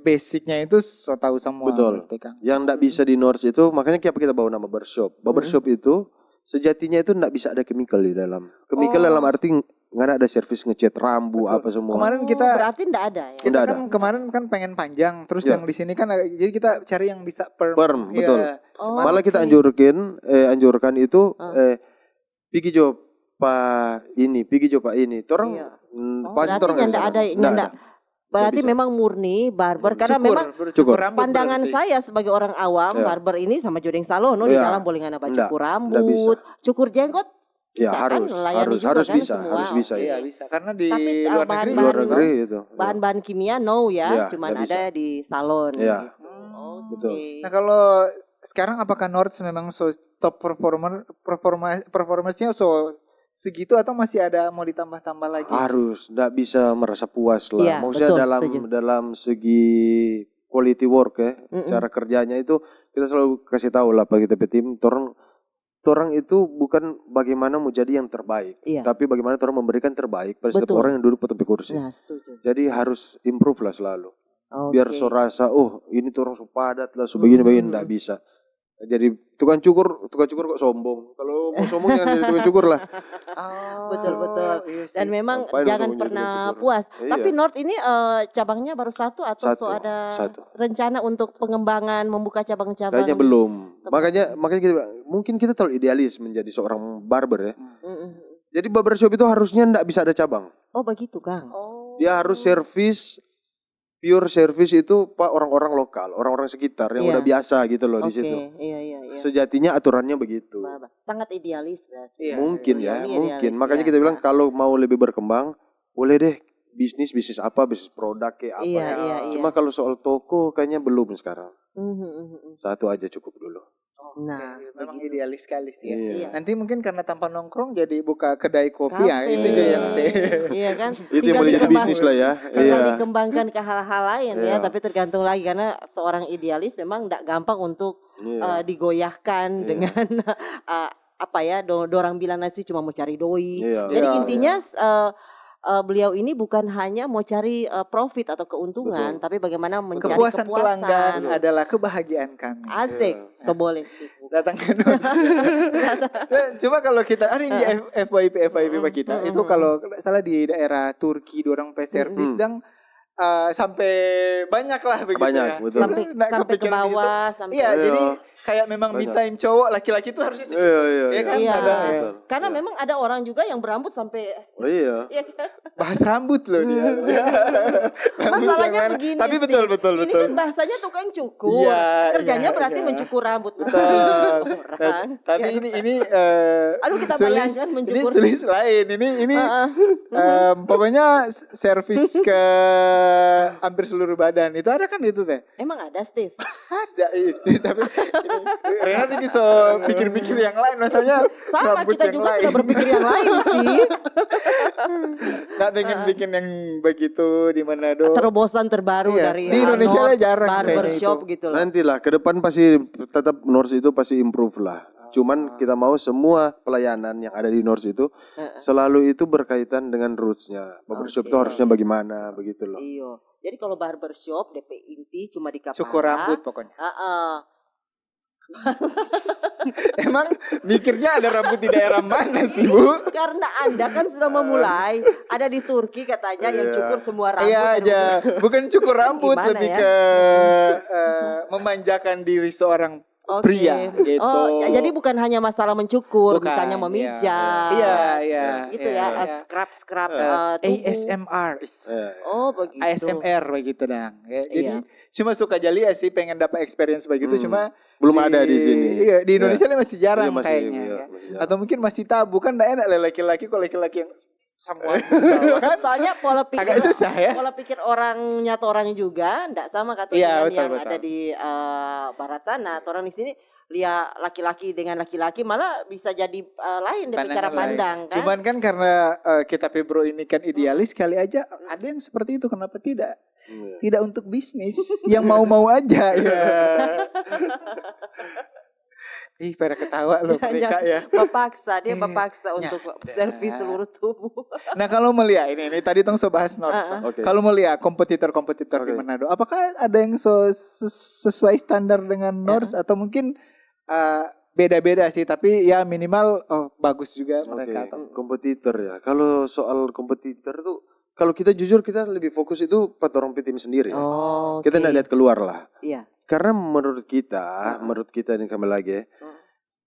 basicnya itu so tahu semua. Betul. Berarti, Kang. Yang ndak bisa di North itu, makanya kenapa kita bawa nama barbershop. Barbershop itu sejatinya itu ndak bisa ada chemical di dalam. Chemical Oh. Dalam arti nggak ada servis ngecat rambu Betul. Apa semua. Kemarin Oh, kita berarti ndak ada ya? kita Ndak kan ada. Kemarin kan pengen panjang, terus Ya. Yang di sini kan jadi kita cari yang bisa perm. Perm, Iya. Betul. Oh, Malah kita oke. Anjurkan, eh, anjurkan itu Ah. eh pigi jo pa ini, pigi jo pa ini. Torang Iya. mm, Oh, pasti Berarti torang nyanda kasih ada, saran. Ndak nyanda. Ada. Berarti Nggak bisa. Memang murni barber karena Cukur, memang cukur Cukur. Rambut Pandangan berarti. Saya sebagai orang awam, Ya. Barber ini sama jo deng salon, no, di Ya. dalam boleh ngana Ndak, cukur ndak rambut, bisa. cukur jenggot, Ya bisa kan? Harus, Layani harus, juga harus kan bisa, semua. Harus bisa. Iya, Ya. Bisa. Karena di Tapi, luar uh, negeri bahan-bahan Luar juga. Negeri itu. Bahan-bahan kimia no ya, Ya, cuman nggak ada bisa. Di salon. Ya. Gitu. Hmm. Betul. Oke. Nah, kalau sekarang apakah North memang so top performer performa performersnya so segitu atau masih ada mau ditambah-tambah lagi? Harus, ndak bisa merasa puas lah. Iya, Maksudnya betul, dalam setuju. Dalam segi quality work ya, Mm-mm. Cara kerjanya itu kita selalu kasih tahu lah pada kita pe tim, torang torang itu bukan bagaimana mau jadi yang terbaik, Iya. Tapi bagaimana torang memberikan terbaik pada setiap Betul. Orang yang duduk pada pe kursi. Nah, setuju. Jadi harus improve lah selalu. Biar Oke. So rasa, oh ini torang so padat lah, so begini begini, Mm-mm. Ndak bisa. Jadi tukang cukur, tukang cukur kok sombong. Kalau mau sombong jangan jadi tukang cukur lah. Oh, Betul, betul. Iya sih. Dan memang Ngapain jangan kamu pernah nyukur-nyukur? Puas. Iya. Tapi North ini eh, cabangnya baru satu atau Satu, so ada satu. Rencana untuk pengembangan, membuka cabang-cabang? Kayaknya belum. Belum. Makanya makanya kita bilang, mungkin kita terlalu idealis menjadi seorang barber ya. Mm-mm. Jadi barbershop itu harusnya ndak bisa ada cabang. Oh begitu, Kang. Oh. Dia harus servis pure service itu pa orang-orang lokal, orang-orang sekitar yang Iya. udah biasa gitu loh di Oke, situ. Iya, iya, iya. Sejatinya aturannya begitu. Bah, bah. Sangat idealis berarti. Iya. Mungkin ya, Beliau ini mungkin. idealis, Makanya ya. kita bilang kalau mau lebih berkembang, boleh deh bisnis, bisnis apa, bisnis produk kayak apa. Iya, Ya. iya, iya. Cuma kalau soal toko kayaknya belum sekarang. Mhm, mhm, mhm. Satu aja cukup dulu. Oke, Nah, memang begitu. Idealis sekali sih ya. Iya. Iya. Nanti mungkin karena tanpa nongkrong jadi buka kedai kopi ya, Kafe. itu juga yang saya. Iya kan? Itu yang Tinggal boleh jadi dikembang- bisnis lah ya. Tinggal Iya. dikembangkan ke hal-hal lain ya, Iya. Tapi tergantung lagi karena seorang idealis memang nggak gampang untuk Iya. eh, digoyahkan Iya. dengan eh, apa ya, do- dorang bilang nanti cuma mau cari doi. Iya. Jadi Iya, intinya eh, eh, beliau ini bukan hanya mau cari eh, profit atau keuntungan, Betul. tapi bagaimana mencari Kepuasan kepuasan. pelanggan adalah kebahagiaan kami. Asik, Iya. so boleh. Datang ke Nur. Ya, cuma kalau kita ada yang di F- F Y P F Y P Mm-mm, kita itu mm-mm. Kalau nggak salah di daerah Turki dorang pe service Mm-mm. dang eh, sampai banyak lah begitu Banyak, ya. betul. Sampai Nggak sampai ke kepikiran di situ. bawah, sampai Iya, Iya. jadi kayak memang me Banyak. time cowok laki-laki tuh harusnya segitu. Iya, iya, Iya iya. kan? Iya. Ada, ya. Betul. Karena Iya. memang ada orang juga yang berambut sampai Oh iya. Iya kan? Bahas rambut loh dia. Rambut Masalahnya yang mana? Begini, Tapi Steve. Betul, betul, Ini betul. Kan bahasanya tukang cukur. Iya, Kerjanya iya, berarti iya. Mencukur rambut. Betul. Orang. Tapi ini ini eh, Aduh, kita sulis, bayangkan ini mencukur. Sulis lain. Ini ini Heeh. em, pokoknya s- service ke hampir seluruh badan. Itu ada kan itu teh? Emang ada, Steve? Ada, iya. Tapi ini, Renat ini so pikir-pikir yang lain, maksudnya Sama, rambut kita yang juga lain. Sudah berpikir yang lain sih. Nggak pengen bikin yang begitu di Manado. Terobosan terbaru Iya, dari di Indonesia Arnold lah jarang kayaknya Barbershop itu. Gitu loh. Nantilah ke depan pasti tetap Norse itu pasti improve lah. Cuman kita mau semua pelayanan yang ada di Norse itu Heeh. Selalu itu berkaitan dengan roots-nya. Barbershop itu Oke. Harusnya bagaimana begitu loh. Iyo. Jadi kalau barbershop D P inti cuma di kepala. Cukur rambut pokoknya. Heeh. Emang mikirnya ada rambut di daerah mana sih, Bu? Karena Anda kan sudah memulai, ada di Turki katanya yang Iya. Cukur semua rambut. Iya Aduh. Aja, bukan cukur rambut, Gimana lebih ya? Ke eh, memanjakan diri seorang Oke. Pria gitu. Oh, ya, jadi bukan hanya masalah mencukur, Bukan, misalnya iya, memijat. Iya, iya. Gitu ya, Iya. Scrub-scrub Eh. eh, tubuh. A S M R. Eh, Oh, begitu. A S M R begitu dang. Ya, jadi Iya. Cuma suka jali ya sih pengen dapat experience begitu, Hmm. cuma Belum ada di sini. Iya, di Indonesia Iya. masih jarang Iya, masih, kayaknya. Iya, Ya. Masih jarang. Atau mungkin masih tabu kan, nggak enak lah laki-laki kalau laki-laki yang semua kan. Soalnya pola pikir Agak susah ya. Pola pikir orangnya orang juga ndak sama kan tuh Iya, dengan betul, yang betul. Ada di eh, barat sana. Orang di sini lihat laki-laki dengan laki-laki malah bisa jadi eh, lain dari cara Pandangan lain. Pandang kan. Cuman kan karena eh, kita pe bro ini kan idealis, kali aja ada yang seperti itu, kenapa tidak? Iya. Tidak untuk bisnis, yang mau-mau aja. Ya. Ih, pada ketawa loh mereka ya. Bapaksa, dia Iya. bapaksa Ya, untuk ada. Servis seluruh tubuh. Nah, kalau melihat ini, ini tadi tong so bahas Norse. Heeh. Oke. Kalau melihat kompetitor-kompetitor di Oke. Manado, apakah ada yang so ses- sesuai standar dengan Norse atau mungkin eh, beda-beda sih, tapi ya minimal oh bagus juga Oke, mereka atau kompetitor ya. Kalau soal kompetitor tuh, kalau kita jujur kita lebih fokus itu buat orang pe tim sendiri ya. Oh, Kita nggak lihat keluar lah. Iya. Karena menurut kita, Heeh. menurut kita ini kembali lagi ya, Heeh.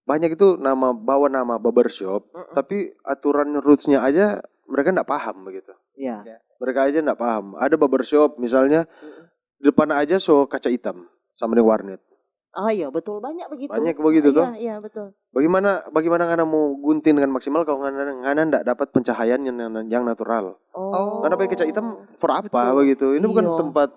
banyak itu nama bawa nama barbershop, Heeh. tapi aturan roots-nya aja mereka nggak paham begitu. Iya. Mereka aja nggak paham. Ada barbershop misalnya Heeh. depan aja so kaca hitam sama dengan warnet. Oh iya, betul, banyak begitu. Banyak begitu Iya, tuh. Iya, betul. Bagaimana bagaimana ngana mau gunting dengan maksimal kalau ngana ngana ndak dapat pencahayaan yang yang natural? Oh. Ngana pakai kaca hitam for apa Betul. begitu? Ini bukan Iya. Tempat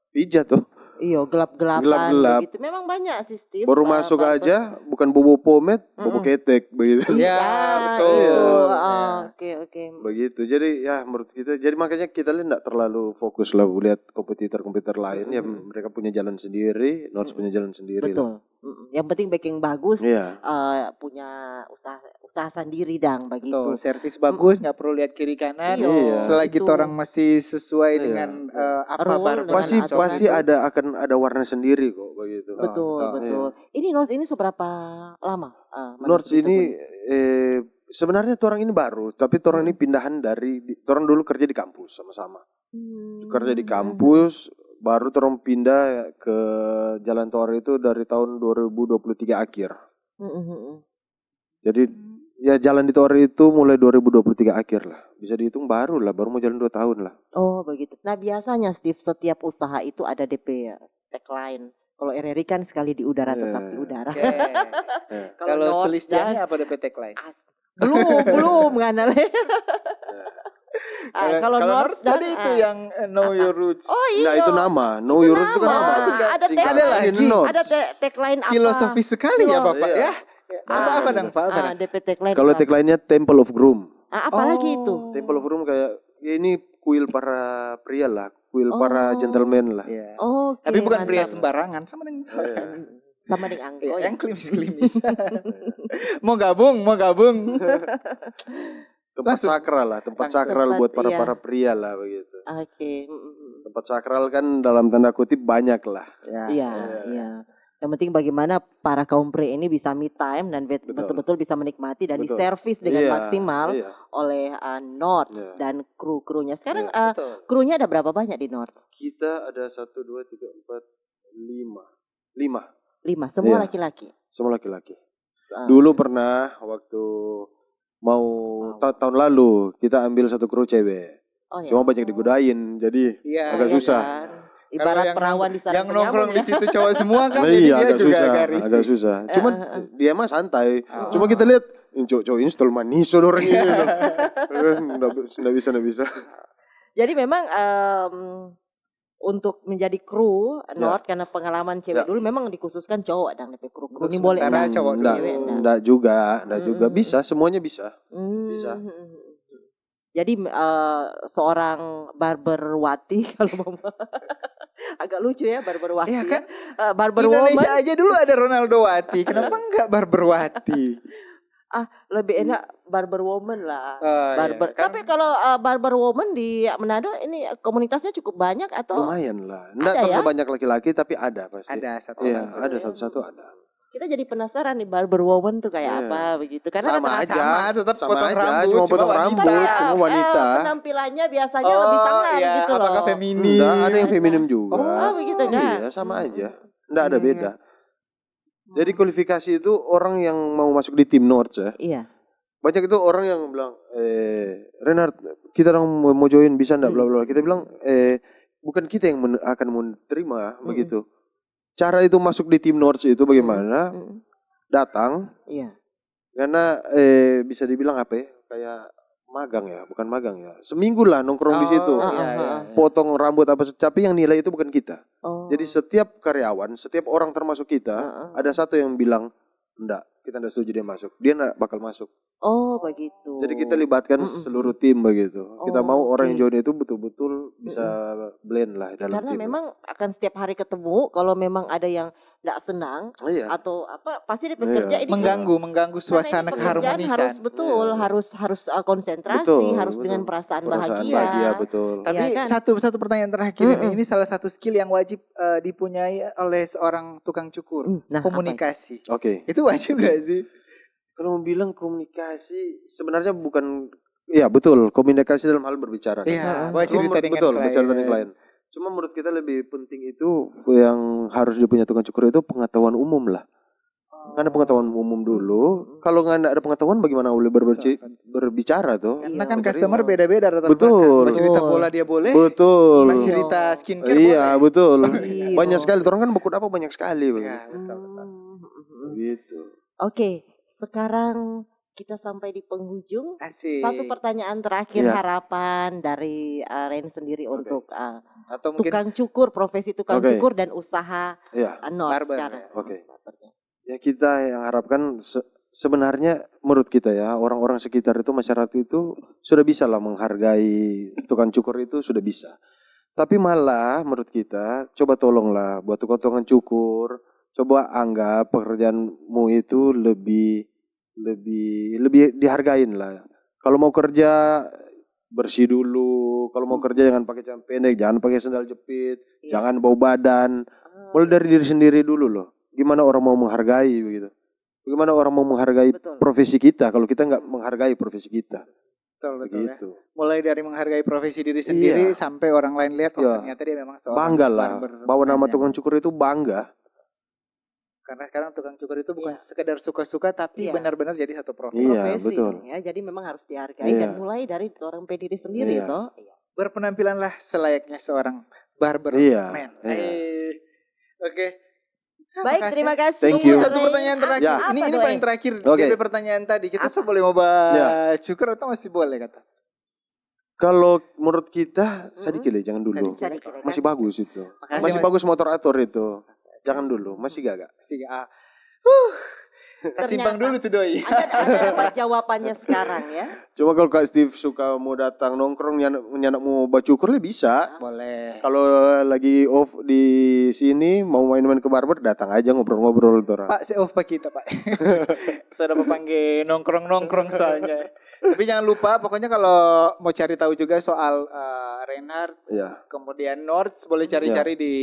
pijat tuh. Iya, gelap-gelapan Gelap-gelap. Gitu. Memang banyak sistem. Baru eh, masuk barber- aja bukan bobo pomade, bobo Mm-mm. Ketek begitu. Ya, Ah, betul. iya. Ya. Ah, Oke, oke. Begitu. Jadi ya menurut kita, jadi makanya kita lihat nggak terlalu fokus lah lihat kompetitor-kompetitor lain ya Mm-mm. Mereka punya jalan sendiri, Norse punya jalan sendiri. Betul. Mm-mm. Yang penting bikin bagus, Iya. eh, punya usaha usaha sendiri dang begitu. Betul, servis bagus, nggak perlu lihat kiri kanan. Iya, Selagi gitu. Orang masih sesuai Iya. dengan eh, apa Rule barber dengan Pasti aturan. Pasti ada akan ada warna sendiri kok begitu. Betul, Betul. Betul. Ini Norse ini seberapa lama? eh, menurut Norse kita ini pun? Eh, sebenarnya orang ini baru, tapi orang ini pindahan dari orang dulu kerja di kampus sama-sama. Hmm. Kerja di kampus, baru orang pindah ke Jalan Tower itu dari tahun dua ribu dua puluh tiga akhir. Mm-mm. Jadi Ya, jalan di tower itu mulai dua ribu dua puluh tiga akhir lah. Bisa dihitung baru lah, baru mau jalan dua tahun lah. Oh, begitu. Nah, biasanya, Steve, setiap usaha itu ada D P tagline. Kalau Ereri kan sekali di udara, tetap di Iya. udara. Oke. Ya. Kalau North Celestianya dan- apa D P tagline? As- belum, belum, ngana le. Ah, Kalau- kalau kalau North North dan, tadi itu ah. yang eh, Know Apa? Your Roots. Oh, iya. Nah, itu nama. Know Itu Your Roots itu kan nama. nama. Singkat- Ada singkat tagline. lagi. Ini North. Ada te- tagline apa? Filosofi sekali ya Iya. Bapak Iya. Ya. Apa apa dang Pak? Apa Ah, dang? D P tagline Kalau apa? Tagline-nya Temple of Groom. Ah, apalagi itu? Oh. Temple of Groom kayak ya ini kuil para pria lah, kuil para Oh. gentleman lah. Iya. Oh, Tapi oke, bukan pria mantap. Sembarangan sama dengan Sama dengan Iya, anggo. yang klimis-klimis. Mau gabung, mau gabung. Tempat Langsung. Sakral lah, tempat Langsung. Sakral buat Tempat, para iya. para pria lah begitu. Oke. Mm, mm, mm. Tempat sakral kan dalam tanda kutip banyak lah. Ya. Iya, iya. Yang penting bagaimana para kaum pria ini bisa me time dan bet- Betul. betul-betul bisa menikmati dan Betul. diservis dengan Iya, maksimal iya. oleh uh, North Iya. dan kru-krunya. Sekarang Iya. uh, Betul. Krunya ada berapa banyak di North? Kita ada satu, dua, tiga, empat, lima. Lima. Lima, semua Iya. Laki-laki. Semua laki-laki. Uh, Dulu pernah waktu mau ta- tahun lalu kita ambil satu kru cewek. Oh, ya. Cuma banyak digodain, jadi Iya. agak Iya susah. Kan? Kalau Ibarat yang perawan di sarang yang nongkrong penyamun, di ya. Situ cowok semua kan, Nah, jadi iya, dia agak juga susah, agak risih. Agak susah. Cuma Heeh, heeh. dia mah santai. Oh. Cuma kita lihat, "Ini cowok-cowok ini stol manis orang ini." Nggak, nggak bisa, nggak bisa. Jadi memang em, untuk menjadi kru Ya. North karena pengalaman cewek Ya. dulu memang dikhususkan cowok dang D P kru. Kru Untuk ini boleh sementara enggak? cowok Enggak, dulu. Cewek enggak? enggak juga, enggak juga. Mm-mm. Bisa, semuanya bisa. Hmm. Bisa. Jadi eh, seorang barberwati kalau mau agak lucu ya barberwati. Iya kan? Eh, barber Indonesia woman aja dulu ada Ronaldo Wati, kenapa enggak Barberwati? Lebih enak barber woman lah. Oh, iya, Barber. kan? Tapi kalau eh, barber woman di Manado ini eh, komunitasnya cukup banyak atau Lumayan lah. Enggak Ada tak ya? sebanyak laki-laki tapi ada pasti. Ada satu Iya, satu. Ada satu-satu ada. Kita jadi penasaran nih barber woman tuh kayak Iya. apa begitu. Karena Sama rata- aja. Sama, tetap Sama potong aja, rambut, cuma cuma potong wanita. rambut, cuma eh, wanita. penampilannya biasanya lebih Oh, sangar iya, gitu loh. apakah feminim? Enggak, ada yang feminim juga. Oh, begitu, Kak? Iya, sama aja. Enggak ada Iya, beda. Jadi kualifikasi itu orang yang mau masuk di tim North ya. Iya. Banyak itu orang yang bilang, eh, "Renard, kita orang mau, mau join, bisa enggak?" Bla bla bla. Kita bilang, "Eh, bukan kita yang men- akan menerima begitu. Cara itu masuk di tim North itu bagaimana? Mm-mm. Datang, Iya. karena eh, bisa dibilang apa ya? Kayak magang ya, bukan magang ya. Seminggu lah nongkrong di situ. Oh, Ah, iya, ah, iya, ah. iya. Potong rambut apa, tapi yang nilai itu bukan kita. Oh. Jadi setiap karyawan, setiap orang termasuk kita, Heeh. ada satu yang bilang, "Enggak, kita enggak setuju dia masuk." Dia enggak bakal masuk. Oh, begitu. Jadi kita libatkan Mm-mm. seluruh tim begitu. Kita mau Oh, orang yang oke. join itu betul-betul bisa blend lah dalam Karena tim. Memang akan setiap hari ketemu, kalau memang ada yang nggak senang Iya. atau apa, pasti dia Iya. pekerja ini Mengganggu, mengganggu karena suasana ini pekerjaan keharmonisan. Harus betul, Iya. harus harus uh, konsentrasi, Betul, harus dengan betul. perasaan, Perasaan bahagia. bahagia, betul. Tapi Iya kan? satu satu pertanyaan terakhir ini, Mm-mm. ini salah satu skill yang wajib eh, dipunyai oleh seorang tukang cukur. Hmm, nah, apa? Komunikasi. Oke. Itu wajib gak sih? Kalau mau bilang komunikasi, sebenarnya bukan, ya betul, komunikasi dalam hal berbicara. Kan? Iya, Heeh. wajib Cuma cerita menurut- dengan betul, klien. Bercerita dengan klien. Cuma menurut kita lebih penting itu yang harus dipunya tukang cukur itu pengetahuan umum lah. Karena pengetahuan umum dulu, kalau nggak ada pengetahuan bagaimana boleh berbici- Betul, betul. Berbicara tuh? Karena Iya. kan Bercerita. Customer beda-beda rata-rata. Betul. Mau cerita Betul. bola dia boleh. Betul. Mau cerita skincare Iya, boleh. Betul. Iya. Banyak sekali. Orang kan bakut apa banyak sekali Iya, begitu. betul, betul. Hmm. Gitu. Oke, sekarang kita sampai di penghujung. Asik. Satu pertanyaan terakhir Iya. Harapan dari uh, Ren sendiri untuk uh, Atau mungkin tukang cukur, profesi tukang Oke. Cukur dan usaha Iya. uh, North Barber, sekarang. Ya. Oke. Ya kita yang harapkan se- sebenarnya menurut kita ya orang-orang sekitar itu masyarakat itu sudah bisa lah menghargai tukang cukur itu sudah bisa. Tapi malah menurut kita coba tolonglah buat tukang-tukang cukur coba anggap pekerjaanmu itu lebih lebih lebih dihargain lah. Kalau mau kerja bersih dulu, kalau mau kerja jangan pakai celana pendek, jangan pakai sandal jepit, Iya. jangan bau badan. Ah, Mulai dari diri sendiri dulu loh. Gimana orang mau menghargai begitu? Bagaimana orang mau menghargai Betul. Profesi kita kalau kita nggak menghargai profesi kita? Betul, betul ya. Begitu. Mulai dari menghargai profesi diri sendiri Iya. Sampai orang lain lihat, "Wah, Iya. Ternyata dia memang seorang Bangga lah. Barber." Bawa nama Banyak. Tukang cukur itu bangga. Karena sekarang tukang cukur itu bukan sekedar suka-suka, tapi benar-benar jadi satu profesi. Iya, betul. Ya, jadi memang harus dihargai dan mulai dari orang pe diri sendiri, toh. Berpenampilanlah selayaknya seorang barber man. Iya. Oke. Baik, terima kasih. Thank you. Satu pertanyaan terakhir. Ya. Ini ini Apa, paling Doi? Terakhir. Dia pe pertanyaan tadi. Kita so boleh mau ba cukur atau masih boleh kata? Kalau menurut kita, sadiki le, jangan dulu. Sadiki. Masih bagus itu. Makasih, Masih Mas. Bagus motor ator itu. Jangan dulu, masih gaga. Sih, ah. Huh. Kasimpang Ternyata. Dulu tuh doi. Ada, ada dapat jawabannya sekarang ya. Cuma kalau Kak Steve suka mau datang nongkrong, nyana, nyana mau bacukur le bisa. Boleh. Kalau lagi off di sini, mau main-main ke barber, datang aja ngobrol-ngobrol tuh orang. Pak, saya off pa kita, Pak. Sudah mau panggil nongkrong-nongkrong soalnya. Tapi jangan lupa, pokoknya kalau mau cari tahu juga soal eh, Reinhard, Iya. kemudian Nords, boleh cari-cari di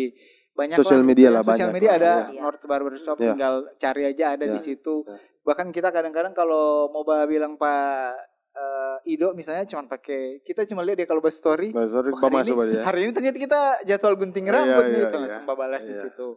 banyak Sosial lah, media ya. Lah, Sosial banyak media lah, ada ya. Nords Barbershop, Ya. Tinggal cari aja ada Ya. Di situ. Ya. Bahkan kita kadang-kadang kalau mau ba- bilang Pak eh, Ido misalnya cuma pakai, kita cuma lihat dia kalau berstory. Sorry, "Oh, hari, masuk ini, aja ya. Hari ini ternyata kita jadwal gunting Iya, rambut iya, nih, iya. Langsung babalas di Iya. Situ.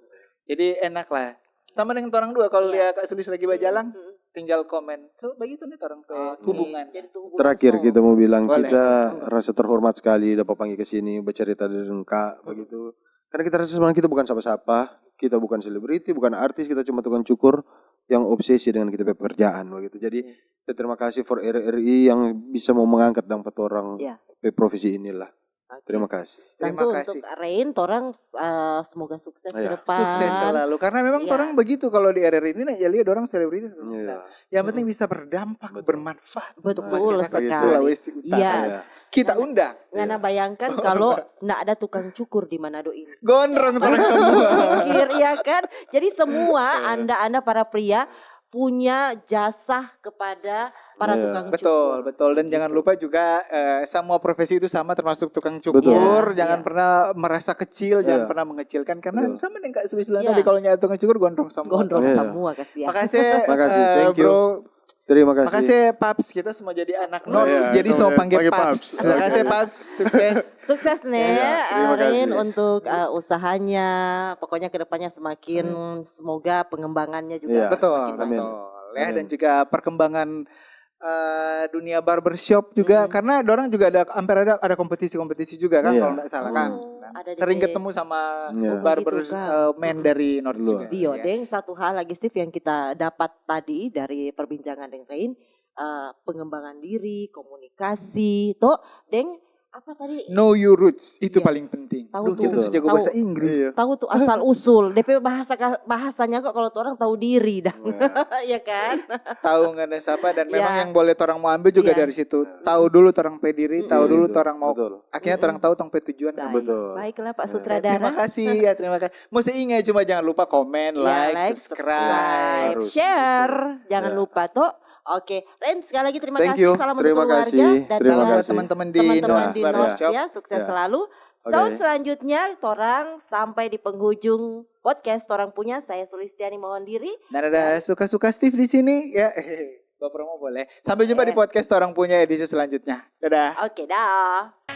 Jadi enak lah. Sama dengan orang dua kalau lihat Kak Sulis lagi berjalan, tinggal komen. So begitu nih orang ke Oke. hubungan. Jadi tuh hubungan Terakhir song. Kita mau bilang Boleh. Kita rasa terhormat sekali dapat panggil ke sini bercerita dengan Kak begitu. Karena kita rasa sebenarnya kita bukan siapa-siapa, kita bukan selebriti, bukan artis, kita cuma tukang cukur yang obsesi dengan kita pe pekerjaan begitu. Jadi kita terima kasih for R R I yang bisa mau mengangkat dang petorang Iya. pe profesi inilah. Oke. Terima kasih. Terima Tentu kasih. Untuk Rain, torang uh, semoga sukses ke Iya. depan. Sukses selalu. Karena memang Iya. Orang begitu kalau di R R I ini ya lihat orang selebritis. Iya. Yang penting bisa berdampak, bermanfaat untuk Betul masyarakat sekali. Sulawesi Utara. Yes. Kita undang. Ngana bayangkan kalau ndak ada tukang cukur di Manado ini. Gondrong terus semua. Pikir ya kan? Jadi semua anda-anda para pria punya jasa kepada para Iya. tukang Betul, cukur. Betul. Dan jangan lupa juga eh, semua profesi itu sama termasuk tukang cukur. Jangan Iya. Pernah merasa kecil, jangan Iya. pernah mengecilkan. Karena Betul. Sama dengan Kak Sulis bilang Iya. Tadi kalau nyari tukang cukur gondrong semua. Gondrong Iya. Semua kasihan. Makasih. Makasih, eh, thank you. Bro. Terima kasih. Makasih Paps, kita semua jadi anak Oh, Nords, iya, jadi semua oke. Panggil Panggil Paps. Paps. Terima kasih Paps, sukses. Sukses nih Iya, terima Rain kasih. Untuk uh, usahanya. Pokoknya kedepannya semakin semoga pengembangannya juga Iya. Betul, semakin Amin. betul. baik. Ya, Amin. Dan juga perkembangan eh, dunia barbershop juga karena orang juga ada hampir ada ada kompetisi-kompetisi juga kan Iya. kalau nggak salah kan. Hmm, ada di Sering D- ketemu sama Iya. barber Gitu, Kak. eh, man dari North Luar. juga. Dio, Ya. Deng, satu hal lagi Steve yang kita dapat tadi dari perbincangan dengan Rain, uh, pengembangan diri, komunikasi, toh, Deng, apa tadi? Know your roots itu Yes. Paling penting. Tahu Duh, tuh. Kita sejago Tahu. Bahasa Inggris. Iya. Tahu tuh asal usul, D P bahasa bahasanya kok kalau orang tahu diri dah. Ya kan? Tahu nggak ada siapa dan memang Ya. Yang boleh orang mau ambil juga Iya. Dari situ. Tahu dulu orang pe diri, tahu Iya, dulu gitu. Orang mau. Betul. Akhirnya orang tahu orang pe tujuan. Baik. Betul. Baiklah Pak Iya. Sutradara. Terima kasih ya, terima kasih. Mesti ingat cuma jangan lupa komen, Ya, like, like, subscribe. Harus. Share, jangan Ya. Lupa toh. Oke, Ren, sekali lagi terima Thank kasih. you. Salam Terima untuk keluarga kasih. dan Terima salam kasih. Teman-teman di teman-teman North di Barbershop. North ya. Sukses Ya. Selalu. So, Oke. Selanjutnya torang sampai di penghujung podcast Torang Punya. Saya Sulistiani mohon diri. Dan ada suka-suka Steve di sini ya. Bawa promo boleh. Sampai jumpa di podcast Orang Punya edisi selanjutnya. Dadah. Oke, dah.